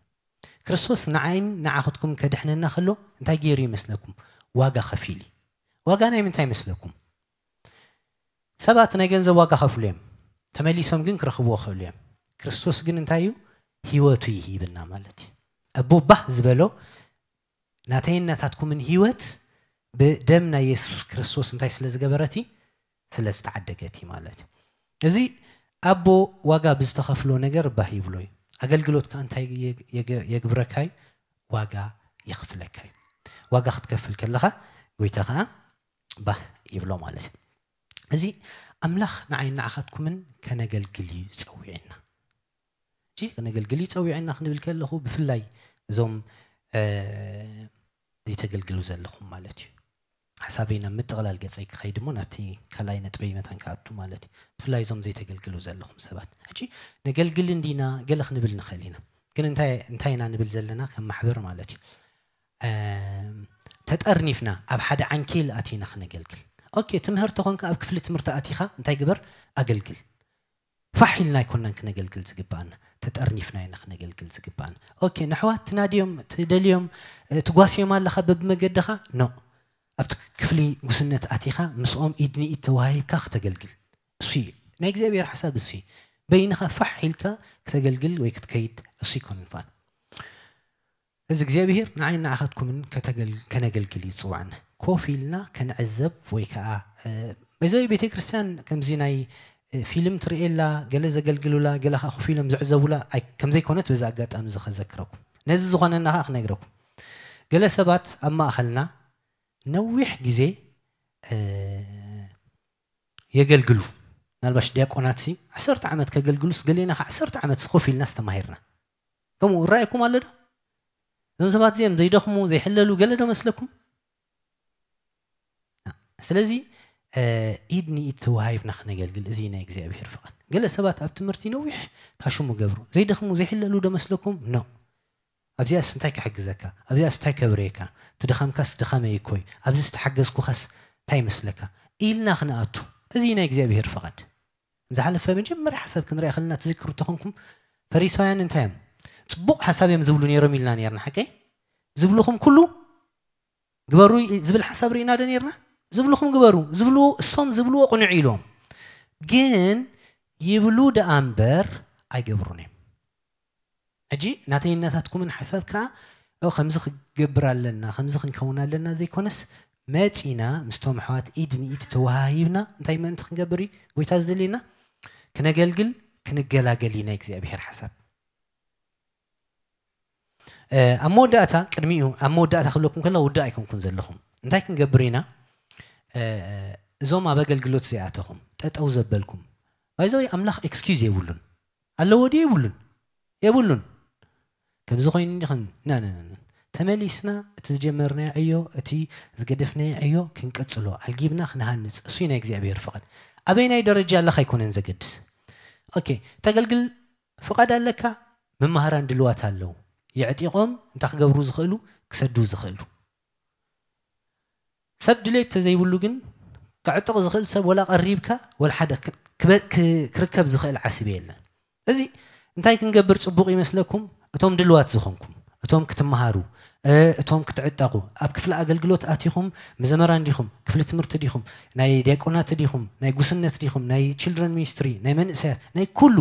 ክርስቶስ ንዓይን ንዓኹትኩም ከድሕነና ከሎ እንታይ ገይሩ ይመስለኩም? ዋጋ ከፊሉ እዩ። ዋጋ ናይ ምንታይ ይመስለኩም? ሰባት ናይ ገንዘብ ዋጋ ከፍሉ እዮም። ተመሊሶም ግን ክረኽብዎ ክኽእሉ እዮም። ክርስቶስ ግን እንታይ እዩ? ህይወቱ ይሂብና ማለት እዩ። ኣቦ ባህ ዝበሎ ናተይን ናታትኩምን ህይወት ብደም ናይ የሱስ ክርስቶስ እንታይ ስለ ዝገበረት እዩ? ስለ ዝተዓደገት እዩ ማለት እዩ። እዚ ኣቦ ዋጋ ብዝተኸፍሎ ነገር ባህ ይብሎ እዩ። ኣገልግሎት ከኣ እንታይ የግ-፣ የግ-፣ የግብረካ እዩ? ዋጋ የኽፍለካ እዩ። ዋጋ ክትከፍል ከለኻ ጎይታ ከኣ ባህ ይብሎ ማለት እዩ። እዚ ኣምላኽ ንዓይን ንዓኻትኩምን ከነገልግል እዩ ጸዊዕና። ሕጂ ከነገልግል እዩ ጸዊዕና ክንብል ከለኹ ብፍላይ እዞም፣ እ፣ ዘይተገልግሉ ዘለኹም ማለት እዩ። ሓሳበይ ናብ ምጥቕላል ገጸይ ክኸይድ እሞ ናብቲ ካልኣይ ነጥበይ መታን ክኣቱ ማለት እዩ። ብፍላይ እዞም ዘይተገልግሉ ዘለኹም ሰባት። ሕጂ ነገልግል እንዲና ገለ ክንብል ንኽእል ኢና። ግን እንታይ፣ እንታይ ኢና ንብል ዘለና ከም ማሕበር ማለት እዩ? እም፣ ተጠርኒፍና ኣብ ሓደ ዓንኬል ኣቲና ክነገልግል። ኦኬ፣ ትምህርቲ ኾንካ ኣብ ክፍሊ ትምህርቲ ኣቲኻ እንታይ ግበር? ኣገልግል። ፋሕ ኢልና ኣይኮናን ክነገልግል ዝግባኣና፣ ተጠርኒፍና ኢና ክነገልግል ዝግባኣና። ኦኬ፣ ንኣሕዋት ትናድዮም፣ ትደልዮም፣ ትጓስዮም ኣለኻ በብመገድኻ? ኖ። ኣብቲ ክፍሊ ጉስነት ኣቲኻ ምስኦም ኢድ ንኢድ ተዋሂብካ ክተገልግል፣ እሱ እዩ ናይ እግዚኣብሔር ሓሳብ። እሱ እዩ በይንኻ ፋሕ ኢልካ ክተገልግል ወይ ክትከይድ፣ እሱ ይኮን ንፋን። እዚ እግዚኣብሔር ንዓይ ንዓኻትኩምን ከነገልግል ይፅዋዕና። ኮፍ ኢልና ክንዕዘብ ወይ ከዓ በዚ ቤተ ክርስቲያን ከምዚ ናይ ፊልም ትርእየላ፣ ገለ ዘገልግሉላ፣ ገለ ከዓ ኮፍ ኢሎም ዝዕዘቡላ ከምዘይኮነት በዚ ኣጋጣሚ እዚ ከዘክረኩም፣ ነዚ ዝኾነና ከዓ ክነግረኩም። ገለ ሰባት ኣብ ማእኸልና ነዊሕ ግዜ የገልግሉ። ምናልባሽ ዲያቆናት ሲ ዓሰርተ ዓመት ከገልግሉስ፣ ገሌና ከዓ ዓሰርተ ዓመት ኮፍ ኢልና ዝተማሂርና። ከምኡ ይረኣየኩም ኣሎ ዶ? እዞም ሰባት እዚኦም ዘይደኽሙ ዘይሕለሉ ገለ ዶ መስለኩም? ስለዚ ኢድ ንኢድ ተወሃይብና ክነገልግል፣ እዚ ናይ እግዚኣብሔር ፍቓድ። ገለ ሰባት ኣብ ትምህርቲ ነዊሕ ታሽሙ ገብሩ ዘይደኽሙ ዘይሕለሉ ዶ መስለኩም? ኖ። ኣብዚኣስ እንታይ ክሕግዘካ? ኣብዚኣስ እንታይ ከብረየካ? እቲ ድኻምካስ ድኻመይ እኮ እዩ። ኣብዚ ዝተሓገዝኩኻስ እንታይ ይመስለካ? ኢልና ክንኣቱ፣ እዚ ናይ እግዚኣብሔር ፍቓድ። ዝሓለፈ መጀመርያ ሓሳብ ክንሪኣ ከለና ትዝክሩ ተኾንኩም፣ ፈሪሳውያን እንታይ እዮም? ጽቡቕ ሓሳብ እዮም ዝብሉ ነይሮም ኢልና ነይርና፣ ሓቀይ? ዝብልኹም ኩሉ ግበሩ ዝብል ሓሳብ ርኢና ዶ ነይርና? ዝብልኹም ግበሩ፣ ዝብልዎ፣ እሶም ዝብልዎ ቅኑዕ ኢሎም፣ ግን ይብሉ ደኣ እምበር ኣይገብሩን እዮም። ሕጂ ናተይነታትኩምን ሓሳብ ከኣ ከምዚ ክገብር ኣለና፣ ከምዚ ክንከውን ኣለና ዘይኮነስ፣ መጺና ምስቶም ኣሕዋት ኢድ ንኢድ ተወሃሂብና እንታይ ምእንቲ ክንገብር እዩ ጎይታ ዝደልየና? ክነገልግል፣ ክንገላገል እዩ ናይ እግዚኣብሔር ሓሳብ። ኣብ መወዳእታ፣ ቅድሚኡ ኣብ መወዳእታ ክብለኩም ከላ ውዳእ ኣይኮንኩን ዘለኹም። እንታይ ክንገብር ኢና? እዞም ኣብ ኣገልግሎት ዘይኣተኹም፣ ጠጠው ዘበልኩም፣ ባይዘወይ ኣምላኽ ኤክስኪዩዝ የብሉን። ኣለዎ ድዩ? የብሉን። የብሉን። ከምዚ ኮይኑ እንዲኸም፣ ና፣ ና፣ ና፣ ና። ተመሊስና እቲ ዝጀመርናዮ ዕዮ፣ እቲ ዝገደፍናዮ ዕዮ ክንቀጽሎ፣ ኣልጊብና ክንሃንጽ፣ እሱ ናይ እግዚኣብሔር ፍቓድ። ኣበይ ናይ ደረጃ ኣለኻ ኣይኮነን ዘገድስ። ኦኬ፣ ተገልግል ፍቓድ ኣለካ፣ መማህራን ድልዋት ኣለዉ። የዕጢቖም እንታይ ክገብሩ ዝኽእሉ፣ ክሰዱ ዝኽእሉ። ሰብ ድሌት ተዘይብሉ ግን፣ ክዕጥቕ ዝኽእል ሰብ ወላ ቀሪብካ፣ ወላ ሓደ ክ-፣ ክበ-፣ ክ-፣ ክርከብ ዝኽእል ዓስቢ የለን። እዚ እንታይ ክንገብር ጽቡቕ ይመስለኩም? እቶም ድልዋት ዝኾንኩም፣ እቶም ክትመሃሩ፣ እ፣ እቶም ክትዕጠቑ፣ ኣብ ክፍሊ ኣገልግሎት ኣቲኹም፣ መዘመራን ዲኹም፣ ክፍሊ ትምህርቲ ዲኹም፣ ናይ ዲያቆናት ዲኹም፣ ናይ ጉስነት ዲኹም፣ ናይ ችልድረን ሚኒስትሪ፣ ናይ መንእሰያት፣ ናይ ኩሉ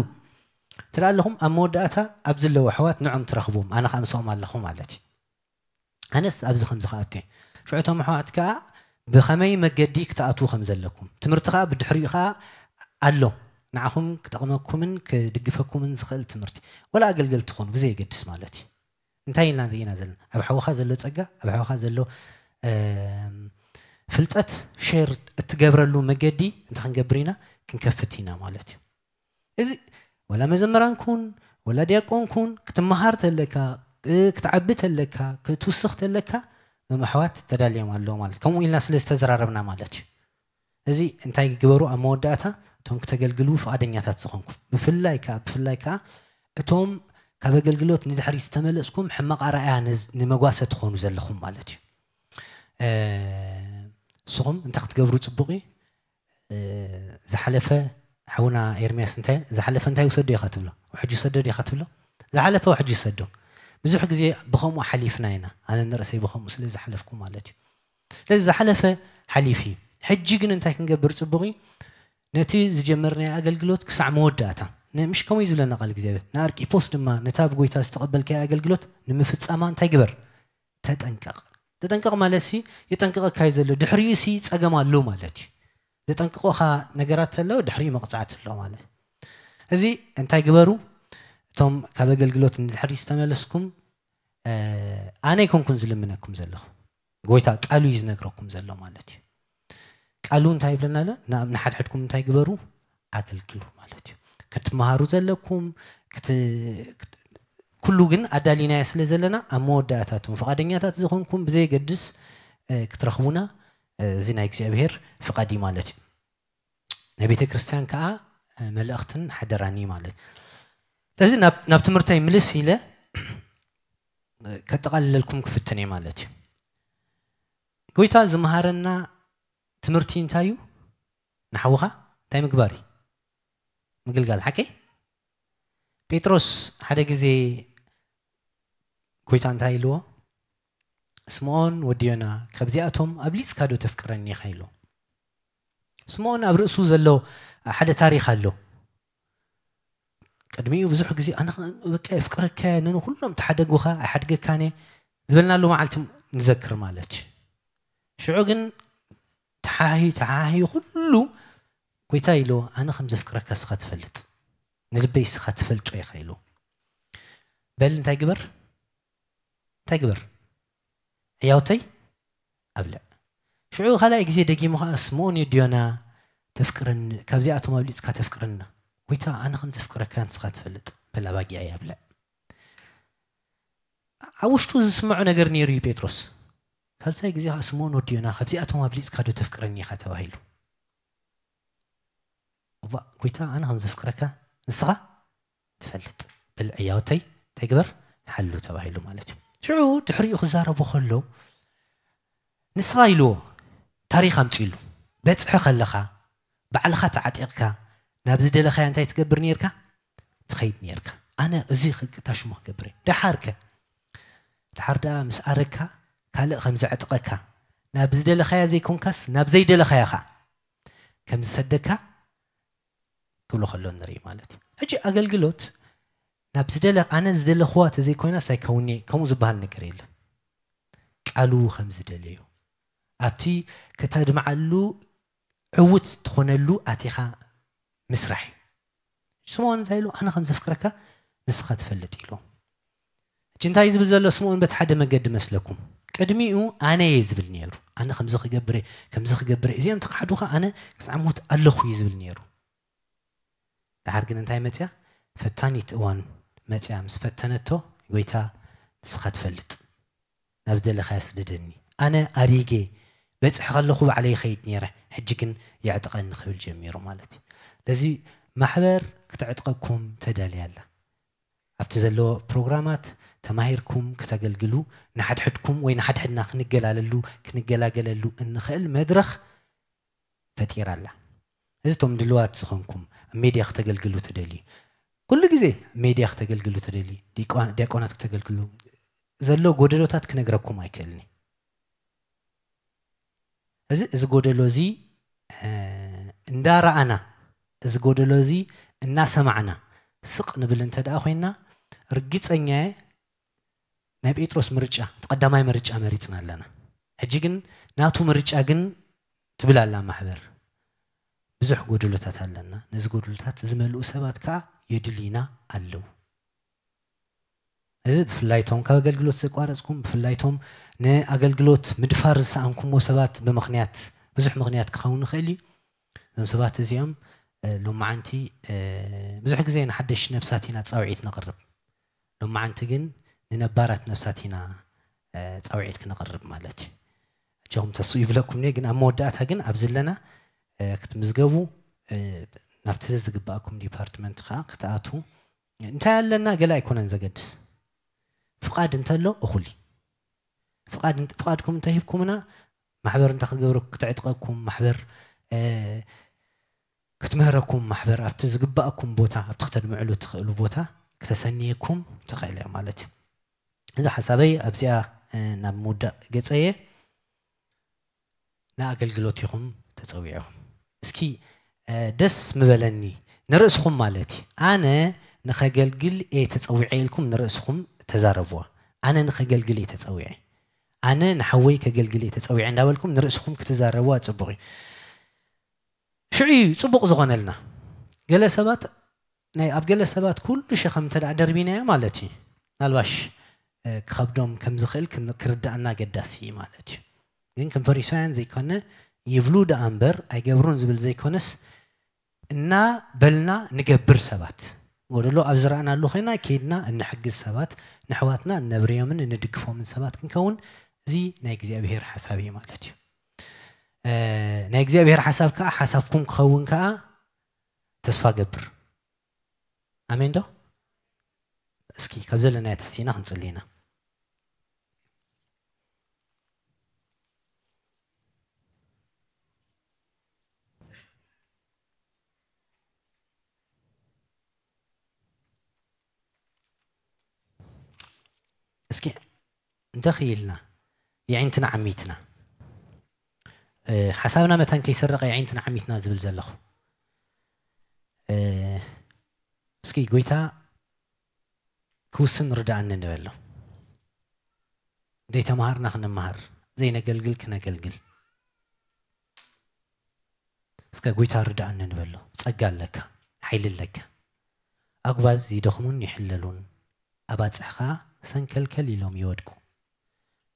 ትላለኹም፣ ኣብ መወዳእታ ኣብ ዘለዉ ኣሕዋት ንዖም ትረኽቡም፣ ኣነ ኸኣ ምስኦም ኣለኹ ማለት እዩ። ኣነስ ኣብዚ ከምዚ ክኣቱ እየ። ሽዑ እቶም ኣሕዋት ከኣ ብኸመይ መገዲ ክትኣትዉ ከም ዘለኩም፣ ትምህርቲ ከኣ ብድሕሪኡ ከኣ ኣሎ፣ ንዓኹም ክጠቕመኩምን ክድግፈኩምን ዝኽእል ትምህርቲ፣ ወላ ኣገልገልቲ ትኾኑ ብዘየገድስ ማለት እዩ። እንታይ ኢልና ርኢና ዘለና? ኣብ ሓውኻ ዘሎ ጸጋ፣ ኣብ ሓውኻ ዘሎ፣ እም፣ ፍልጠት ሼር እትገብረሉ መገዲ እንተ ክንገብር ኢና፣ ክንከፍት ኢና ማለት እዩ። እዚ ወላ መዘምራን ኩን፣ ወላ ዲያቆን ኩን፣ ክትመሃር ተለካ፣ እ፣ ክትዓቢ ተለካ፣ ክትውስኽ ተለካ፣ እዞም ኣሕዋት ተዳልዮም ኣለዉ ማለት። ከምኡ ኢልና ስለ ዝተዘራረብና ማለት እዩ። እዚ እንታይ ግበሩ? ኣብ መወዳእታ እቶም ክተገልግሉ ፍቓደኛታት ዝኾንኩም፣ ብፍላይ ከኣ፣ ብፍላይ ከኣ እቶም ካብ ኣገልግሎት ንድሕሪት ዝተመለስኩም ሕማቕ ኣርኣያ ንዝ-፣ ንመጓሰ ትኾኑ ዘለኹም ማለት እዩ። እ፣ ንስኹም እንታይ ክትገብሩ ጽቡቕ እዩ? እ፣ ዝሓለፈ ሓውና ኤርምያስ እንታይ፣ ዝሓለፈ እንታይ ውሰዶ ኢኻ ትብሎ? ውሕጅ ውሰዶ ዲኻ ትብሎ? ዝሓለፈ ውሕጅ ይሰዶ። ብዙሕ ግዜ ብኸምኡ ሓሊፍና ኢና። ኣነ ንርእሰይ ብኸምኡ ስለ ዝሓለፍኩ ማለት እዩ። ስለዚ ዝሓለፈ ሓሊፉ እዩ። ሕጂ ግን እንታይ ክንገብር ጽቡቕ እዩ? ነቲ ዝጀመርናዮ ኣገልግሎት ክሳዕ መወዳእታ። ን-፣ ምሽ ከምኡ እዩ ዝብለና ቃል እግዚኣብሔር። ንኣርቂፖስ ድማ ነታ ብጎይታ ዝተቐበልካዮ ኣገልግሎት ንምፍጻማ እንታይ ግበር? ተጠንቀቕ። ተጠንቀቕ ማለት ሲ፣ የጠንቅቐካ እዩ ዘሎ። ድሕሪኡ ሲ ጸገም ኣሎ ማለት እዩ። ዘጠንቅቑኻ ነገራት ተለዉ፣ ድሕሪኡ መቕጻዕቲ ኣሎ ማለት እዩ። እዚ እንታይ ግበሩ? እቶም ካብ ኣገልግሎት ንድሕሪት ዝተመለስኩም፣ እ፣ ኣነ ኣይኮንኩን ዝልምነኩም ዘለኹ። ጎይታ ቃሉ እዩ ዝነግረኩም ዘሎ ማለት እዩ። ቃሉ እንታይ ይብለና ኣሎ? ና-፣ ንሓድሕድኩም እንታይ ግበሩ? ኣገልግሉ ማለት እዩ። ክትመሃሩ ዘለኩም፣ ክት-፣ ክት-፣ ኩሉ ግን ኣዳሊናዮ ስለ ዘለና፣ ኣብ መወዳእታ እቶም ፍቓደኛታት ዝኾንኩም ብዘየገድስ፣ እ፣ ክትረኽቡና፣ እ፣ እዚ ናይ እግዚኣብሔር ፍቓድ እዩ ማለት እዩ። ናይ ቤተ ክርስቲያን ከኣ፣ እ፣ መልእኽትን ሓደራን እዩ ማለት እዩ። ስለዚ ናብ፣ ናብ ትምህርተይ ምልስ ኢለ፣ እ፣ ከጠቓልለልኩም ክፍትን እየ ማለት እዩ። ጎይታ ዝመሃረና ትምህርቲ እንታይ እዩ? ንሓውኻ እንታይ ምግባር እዩ? ምግልጋል ሓቂ። ጴጥሮስ ሓደ ግዜ ጎይታ እንታይ ኢልዎ? ስምዖን ወዲ ዮና፣ ካብዚኣቶም ኣብሊጽካ ዶ ተፍቅረኒ ኢኻ ኢልዎ። ስምዖን ኣብ ርእሱ ዘሎ ሓደ ታሪኽ ኣሎ። ቅድሚኡ ብዙሕ ግዜ ኣነ ኸ-፣ በቃ የፍቅረካ እየ፣ ነንኩሎም ተሓደጉኻ ኣይሓድገካን እየ ዝበልናሉ መዓልቲ ንዘክር ማለት እዩ። ሽዑ ግን ተሓሂ-፣ ተሓሂ ኩሉ ጎይታ ኢልዎ፣ ኣነ ከም ዘፍቅረካ እስኻ ትፈልጥ፣ ንልበይ እስኻ ትፈልጦ ኢኻ ኢልዎ። በል እንታይ ግበር? እንታይ ግበር? ዕያውተይ ኣብልዕ። ሽዑ ካልኣይ ግዜ ደጊሙ ኸዓ ስምዖን ወዲ ዮና ተፍቅረኒ፣ ካብዚኣቶም ኣብሊጽካ ተፍቅረኒ። ጎይታ ኣነ ከም ዘፍቅረካ ንስኻ ትፈልጥ፣ በል ኣባጊዐይ ኣብልዕ። ኣብ ውሽጡ ዝስምዖ ነገር ነይሩ እዩ ጴጥሮስ። ካልሳይ ግዜ ኸዓ ስምዖን ወዲ ዮና ካብዚኣቶም ኣብሊጽካ ዶ ተፍቅረኒ ኢኻ ተባሂሉ። እባ ጎይታ ኣነ ከም ዘፍቅረካ ንስኻ ትፈልጥ፣ በል ዕያውተይ እንታይ ግበር ሓሉ ተባሂሉ ማለት እዩ። ሽዑ ድሕሪኡ ክዛረቡ ከሎ ንስኻ ኢልዎ ታሪኽ ኣምፂሉ በፅሒ ከለኻ ባዕልኻ ተዓጢቕካ ናብ ዝደለኻያ እንታይ ትገብር ነርካ? ትኸይድ ነርካ። ኣነ እዚ ክቅታ ሽሙ ክገብር እየ። ደሓርከ ደሓር ደኣ ምስ ኣረካ ካልእ ከም ዘዕጥቐካ ናብ ዝደለኻያ ዘይኮንካስ ናብ ዘይደለኻያ ኸዓ ከም ዝሰደካ ክብሎ ከሎ ንርኢ ማለት እዩ። ሕጂ ኣገልግሎት ናብ ዝደለ-፣ ኣነ ዝደለኽዋ ተዘይኮይናስ ኣይከውን'የ ከምኡ ዝበሃል ነገር የለን። ቃሉ ከም ዝደለዮ ኣብቲ ከተድምዓሉ ዕውት ትኾነሉ ኣቲኻ ምስራሕ እዩ። ስምዖን እንታይ ኢሉ? ኣነ ከም ዘፍቅረካ ንስኻ ትፈልጥ ኢሉ። ሕጂ እንታይ እዩ ዝብል ዘሎ ስምዖን? በቲ ሓደ መገዲ መስለኩም ቅድሚኡ ኣነ እየ ዝብል ነይሩ። ኣነ ከምዚ ክገብር እየ፣ ከምዚ ክገብር እየ፣ እዚኦም ተካሕዱኻ ኣነ ክሳዕ ሞት ኣለኹ እዩ ዝብል ነይሩ። ድሓር ግን እንታይ መፅያ? ፈታኒት እዋን መፅያ። ምስ ፈተነቶ ጎይታ ንስኻ ትፈልጥ፣ ናብ ዝደለኻያ ስደደኒ፣ ኣነ ኣሪገ በፅሒ ከለኹ ባዕለይ ይኸይድ ነይረ፣ ሕጂ ግን የዕጥቐኒ ክብል ጀሚሩ ማለት እዩ። ስለዚ ማሕበር ክተዕጥቐኩም ተዳልያ ኣላ። ኣብቲ ዘለዎ ፕሮግራማት ተማሂርኩም ክተገልግሉ፣ ንሓድሕድኩም ወይ ንሓድሕድና ክንገላለሉ ክንገላገለሉ እንኽእል መድረኽ ፈጢራ ኣላ። እዚ እቶም ድልዋት ዝኾንኩም ኣብ ሜድያ ክተገልግሉ ትደልዩ፣ ኩሉ ግዜ ኣብ ሜድያ ክተገልግሉ ትደልዩ፣ ዲቋ-፣ ዲያቆናት ክተገልግሉ ዘሎ ጎደሎታት ክነግረኩም ኣይክእልን እየ። እዚ፣ እዚ ጎደሎ እዚ፣ እ፣ እንዳረኣና፣ እዚ ጎደሎ እዚ እናሰማዕና ስቕ ንብል እንተ ደኣ ኮይንና፣ ርግጸኛ እየ ናይ ጴጥሮስ ምርጫ፣ እቲ ቀዳማይ ምርጫ መሪጽና ኣለና። ሕጂ ግን ናቱ ምርጫ ግን ትብል ኣላ ማሕበር። ብዙሕ ጎደሎታት ኣለና። ነዚ ጎደሎታት ዝመልኡ ሰባት ከኣ የድልዩና ኣለዉ። እዚ ብፍላይ እቶም ካብ ኣገልግሎት ዘቋረጽኩም፣ ብፍላይ እቶም ንኣገልግሎት ምድፋር ዝሰኣንኩምዎ ሰባት ብምኽንያት፣ ብዙሕ ምኽንያት ክኸውን ይኽእል እዩ። እዞም ሰባት እዚኦም፣ እ፣ ሎማዓንቲ፣ እ፣ ብዙሕ ግዜ ንሓደሽቲ ነብሳት ኢና ጻውዒት ነቕርብ። ሎማዓንቲ ግን ንነባራት ነብሳት ኢና፣ እ፣ ጻውዒት ክነቕርብ ማለት እዩ። ኣጆኹም ተስኡ ይብለኩም እየ፣ ግን ኣብ መወዳእታ ግን ኣብዚ ኣለና፣ እ፣ ክትምዝገቡ፣ እ፣ ናብቲ ዝግባኣኩም ዲፓርትመንት ከኣ ክትኣትዉ። እንታይ ኣለና ገለ ኣይኮነን ዘገድስ። ፍቓድ እንተሎ እኹል እዩ። ፍቓድ እንተ-፣ ፍቓድኩም እንተሂብኩምና ማሕበር እንታይ ክትገብሩ፣ ክተዕጥቐኩም ማሕበር፣ እ፣ ክትምህረኩም ማሕበር ኣብቲ ዝግባኣኩም ቦታ፣ ኣብቲ ክተድምዕሉ ትኽእሉ ቦታ ክተሰንየኩም ትኽእል እያ ማለት እዩ። እዚ ሓሳበይ ኣብዚኣ፣ እ፣ ናብ ምውዳእ ገጸየ። ንኣገልግሎት ኢኹም ተጸዊዕኹም። እስኪ፣ እ፣ ደስ ምበለኒ ንርእስኹም ማለት እዩ። ኣነ ንኸገልግል እየ ተጸዊዐ ኢልኩም ንርእስኹም ተዛረብዋ። ኣነ ንኸገልግል እየ ተጸዊዐ፣ ኣነ ንሓወይ ከገልግል እየ ተጸዊዐ እንዳበልኩም ንርእስኹም ክትዛረብዋ ጽቡቕ እዩ። ሽዑ እዩ ጽቡቕ ዝኾነልና። ገለ ሰባት ናይ፣ ኣብ ገለ ሰባት ኩሉ ሸኸም እንተ ደኣ ደርቢናዮ ማለት እዩ፣ ምናልባሽ፣ እ፣ ክኸብዶም ከም ዝኽእል ክን-፣ ክርዳእና ኣገዳሲ እዩ ማለት እዩ። ግን ከም ፈሪሳውያን ዘይኮነ፣ ይብሉ ደኣ እምበር ኣይገብሩን ዝብል ዘይኮነስ፣ እናበልና ንገብር ሰባት፣ ጎደሎ ኣብ ዝረኣናሉ ኮይና ኬድና እንሕግዝ ሰባት፣ ንኣሕዋትና እነብርዮምን እንድግፎምን ሰባት ክንከውን፣ እዚ ናይ እግዚኣብሄር ሓሳብ እዩ ማለት እዩ። እ፣ ናይ እግዚኣብሄር ሓሳብ ከኣ ሓሳብኩም ክኸውን ከኣ ተስፋ ገብር። ኣሜን ዶ? እስኪ ካብ ዘለናዮ ተሲእና ክንጽሊ ኢና። እንተኽኢልና የዒንትና ዓሚትና፣ እ፣ ሓሳብና መታን ከይሰረቐ የዒንትና ዓሚትና ዝብል ዘለኹ። እ፣ እስኪ ጎይታ ክውስን ርድኣኒ ንበሎ። ዘይተማሃርና ክንመሃር፣ ዘይነገልግል ክነገልግል። እስከ ጎይታ ርድኣኒ ንበሎ። ጸጋ ኣለካ፣ ሓይሊ ኣለካ። ኣጉባዝ ይደኽሙን ይሕለሉን፣ ኣባጽሕ ኸኣ ሰንከልከል ኢሎም ይወድቁ።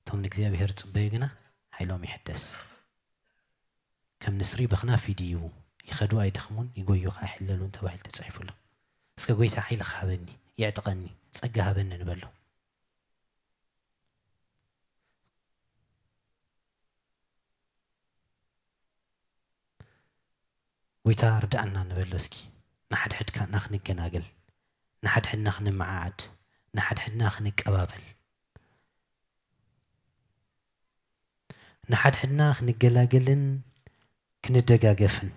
እቶም ንእግዚኣብሔር ዝጽበዩ ግና ሓይሎም ይሕደስ። ከም ንስሪ ብኽናፍ ይድይቡ፣ ይኸዱ ኣይደኽሙን፣ ይጎዩ ኸኣ ኣይሕለሉን ተባሂሉ ተጻሒፉ ኣሎ። እስከ ጎይታ ሓይልኻ ሃበኒ፣ የዕጥቀኒ፣ ጸጋ ሃበኒ ንበሎ። ጎይታ ርድኣና ንበሎ እስኪ። ንሓድሕድካና ክንገናገል፣ ንሓድሕድና ክንመዓዓድ፣ ንሓድሕድና ክንቀባበል፣ ንሓድሕድና ክንገላገልን ክንደጋገፍን።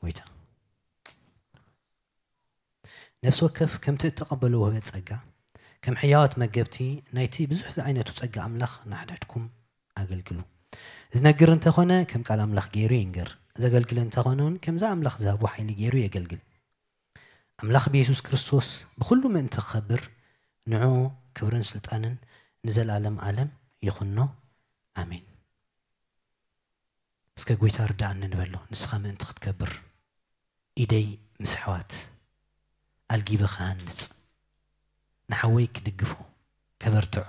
ጎይታ ነፍሲ ወከፍ ከምቲ እተቐበሎ ውህበት ጸጋ፣ ከም ሕያዋት መገብቲ ናይቲ ብዙሕ ዝዓይነቱ ጸጋ ኣምላኽ ንሓድሕድኩም ኣገልግሉ። ዝነግር እንተኾነ ከም ቃል ኣምላኽ ገይሩ ይንገር፣ ዘገልግል እንተኾነ እውን ከምዚ ኣምላኽ ዝሃቦ ሓይሊ ገይሩ የገልግል። ኣምላኽ ብየሱስ ክርስቶስ ብኹሉ ምእንቲ ክኸብር፣ ንዕኡ ክብርን ስልጣንን ንዘለኣለም ኣለም ይኹኖ። ኣሜን። እስከ ጎይታ ርድኣኒ ንበሎ፣ ንስኻ ምእንቲ ክትከብር። ኢደይ ምስ ኣሕዋት ኣልጊበ ክሃንጽ፣ ንሓወይ ክድግፎ፣ ከበርትዖ።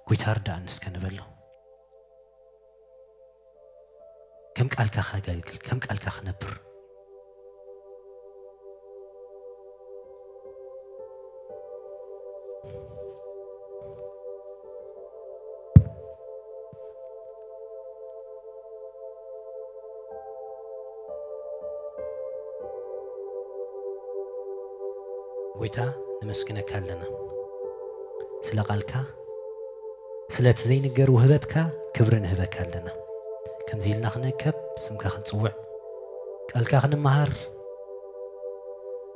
ጎይታ ርድኣኒ እስከ ንበሎ። ከም ቃልካ ከገልግል፣ ከም ቃልካ ክነብር። ጎይታ ነመስግነካ ኣለና ስለ ቃልካ፣ ስለቲ ዘይንገር ውህበትካ ክብሪ ንህበካ ኣለና። ከምዚ ኢልና ክንእከብ፣ ስምካ ክንጽውዕ፣ ቃልካ ክንመሃር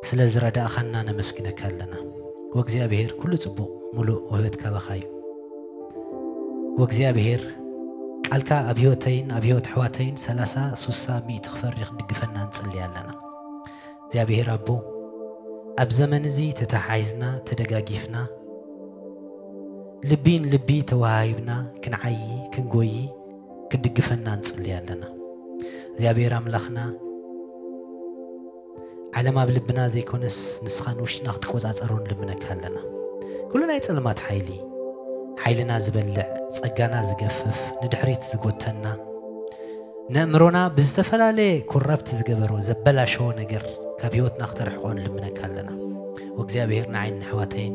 ስለ ዝረዳእኻና ነመስግነካ ኣለና። ወእግዚኣብሔር ኩሉ ጽቡቕ ምሉእ ውህበት ካባኻ እዩ። ወእግዚኣብሔር ቃልካ ኣብ ህይወተይን ኣብ ህይወት ኣሕዋተይን ሰላሳ፣ ሱሳ፣ ሚእቲ ክፈሪ ክንድግፈና ንጽሊ ኣለና። እግዚኣብሔር ኣቦ፣ ኣብ ዘመን እዚ ተተሓሒዝና፣ ተደጋጊፍና፣ ልቢ ንልቢ ተወሃሂብና ክንዓዪ፣ ክንጎዪ፣ ክትድግፈና ንጽሊ ኣለና። እግዚኣብሔር ኣምላኽና፣ ዓለም ኣብ ልብና ዘይኮነስ ንስኻ ንውሽጥና ክትቆጻጸሮ ንልምነካ ኣለና። ኩሉ ናይ ጸልማት ሓይሊ፣ ሓይልና ዝበልዕ፣ ጸጋና ዝገፍፍ፣ ንድሕሪት ዝጎተና፣ ነእምሮና ብዝተፈላለየ ኮራፕት ዝገበሮ፣ ዘበላሸዎ ነገር ካብ ህይወትና ክተርሕቆ ንልምነካ ኣለና። ወእግዚኣብሔር ንዓይን ንኣሕዋተይን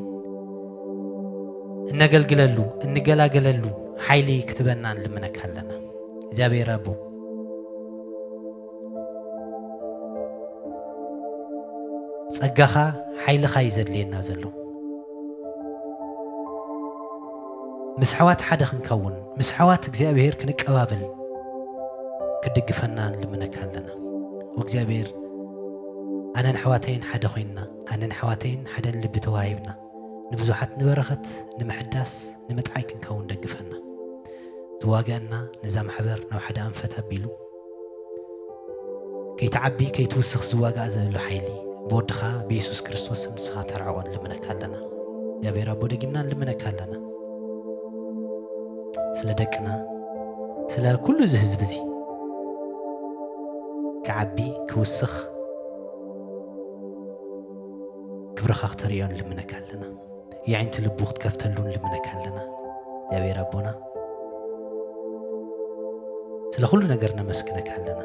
እነገልግለሉ፣ እንገላገለሉ ሓይሊ ክትበና ንልምነካ ኣለና። እግዚኣብሔር ኣቦ፣ ጸጋኻ፣ ሓይልኻ እዩ ዘድልየና ዘሎ። ምስ ኣሕዋት ሓደ ክንከውን፣ ምስ ኣሕዋት እግዚኣብሔር ክንቀባበል፣ ክትድግፈና ንልምነካ ኣለና። ወእግዚኣብሔር፣ ኣነን ኣሕዋተይን ሓደ ኮይንና፣ ኣነን ኣሕዋተይን ሓደ ልቢ ተዋሂብና፣ ንብዙሓት ንበረኸት፣ ንምሕዳስ፣ ንምጥዓይ ክንከውን ደግፈና። ዝዋገአና፣ ነዛ ማሕበር ናብ ሓደ ኣንፈት ኣቢሉ፣ ከይትዓቢ ከይትውስኽ ዝዋጋእ ዘሎ ሓይሊ ብወድኻ ብየሱስ ክርስቶስ ስም ንስኻ ተርዕቖ ንልምነካ ኣለና። እግዚኣብሔር ኣቦ፣ ደጊምና ንልምነካ ኣለና። ስለ ደቅና፣ ስለ ኩሉ እዚ ህዝቢ እዚ ክዓቢ፣ ክውስኽ፣ ክብርኻ ክተርእዮ ንልምነካ ኣለና። የዒንቲ ልቡ ክትከፍተሉ ንልምነካ ኣለና። እግዚኣብሔር ኣቦና፣ ስለ ኩሉ ነገር ነመስግነካ ኣለና።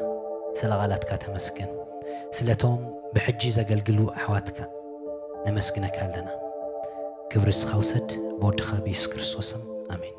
ስለ ቃላትካ ተመስገን። ስለቶም ብሕጂ ዘገልግሉ ኣሕዋትካ ነመስግነካ ኣለና። ክብሪ እስኻ ውሰድ፣ ብወድኻ ብየሱስ ክርስቶስ ስም፣ ኣሜን።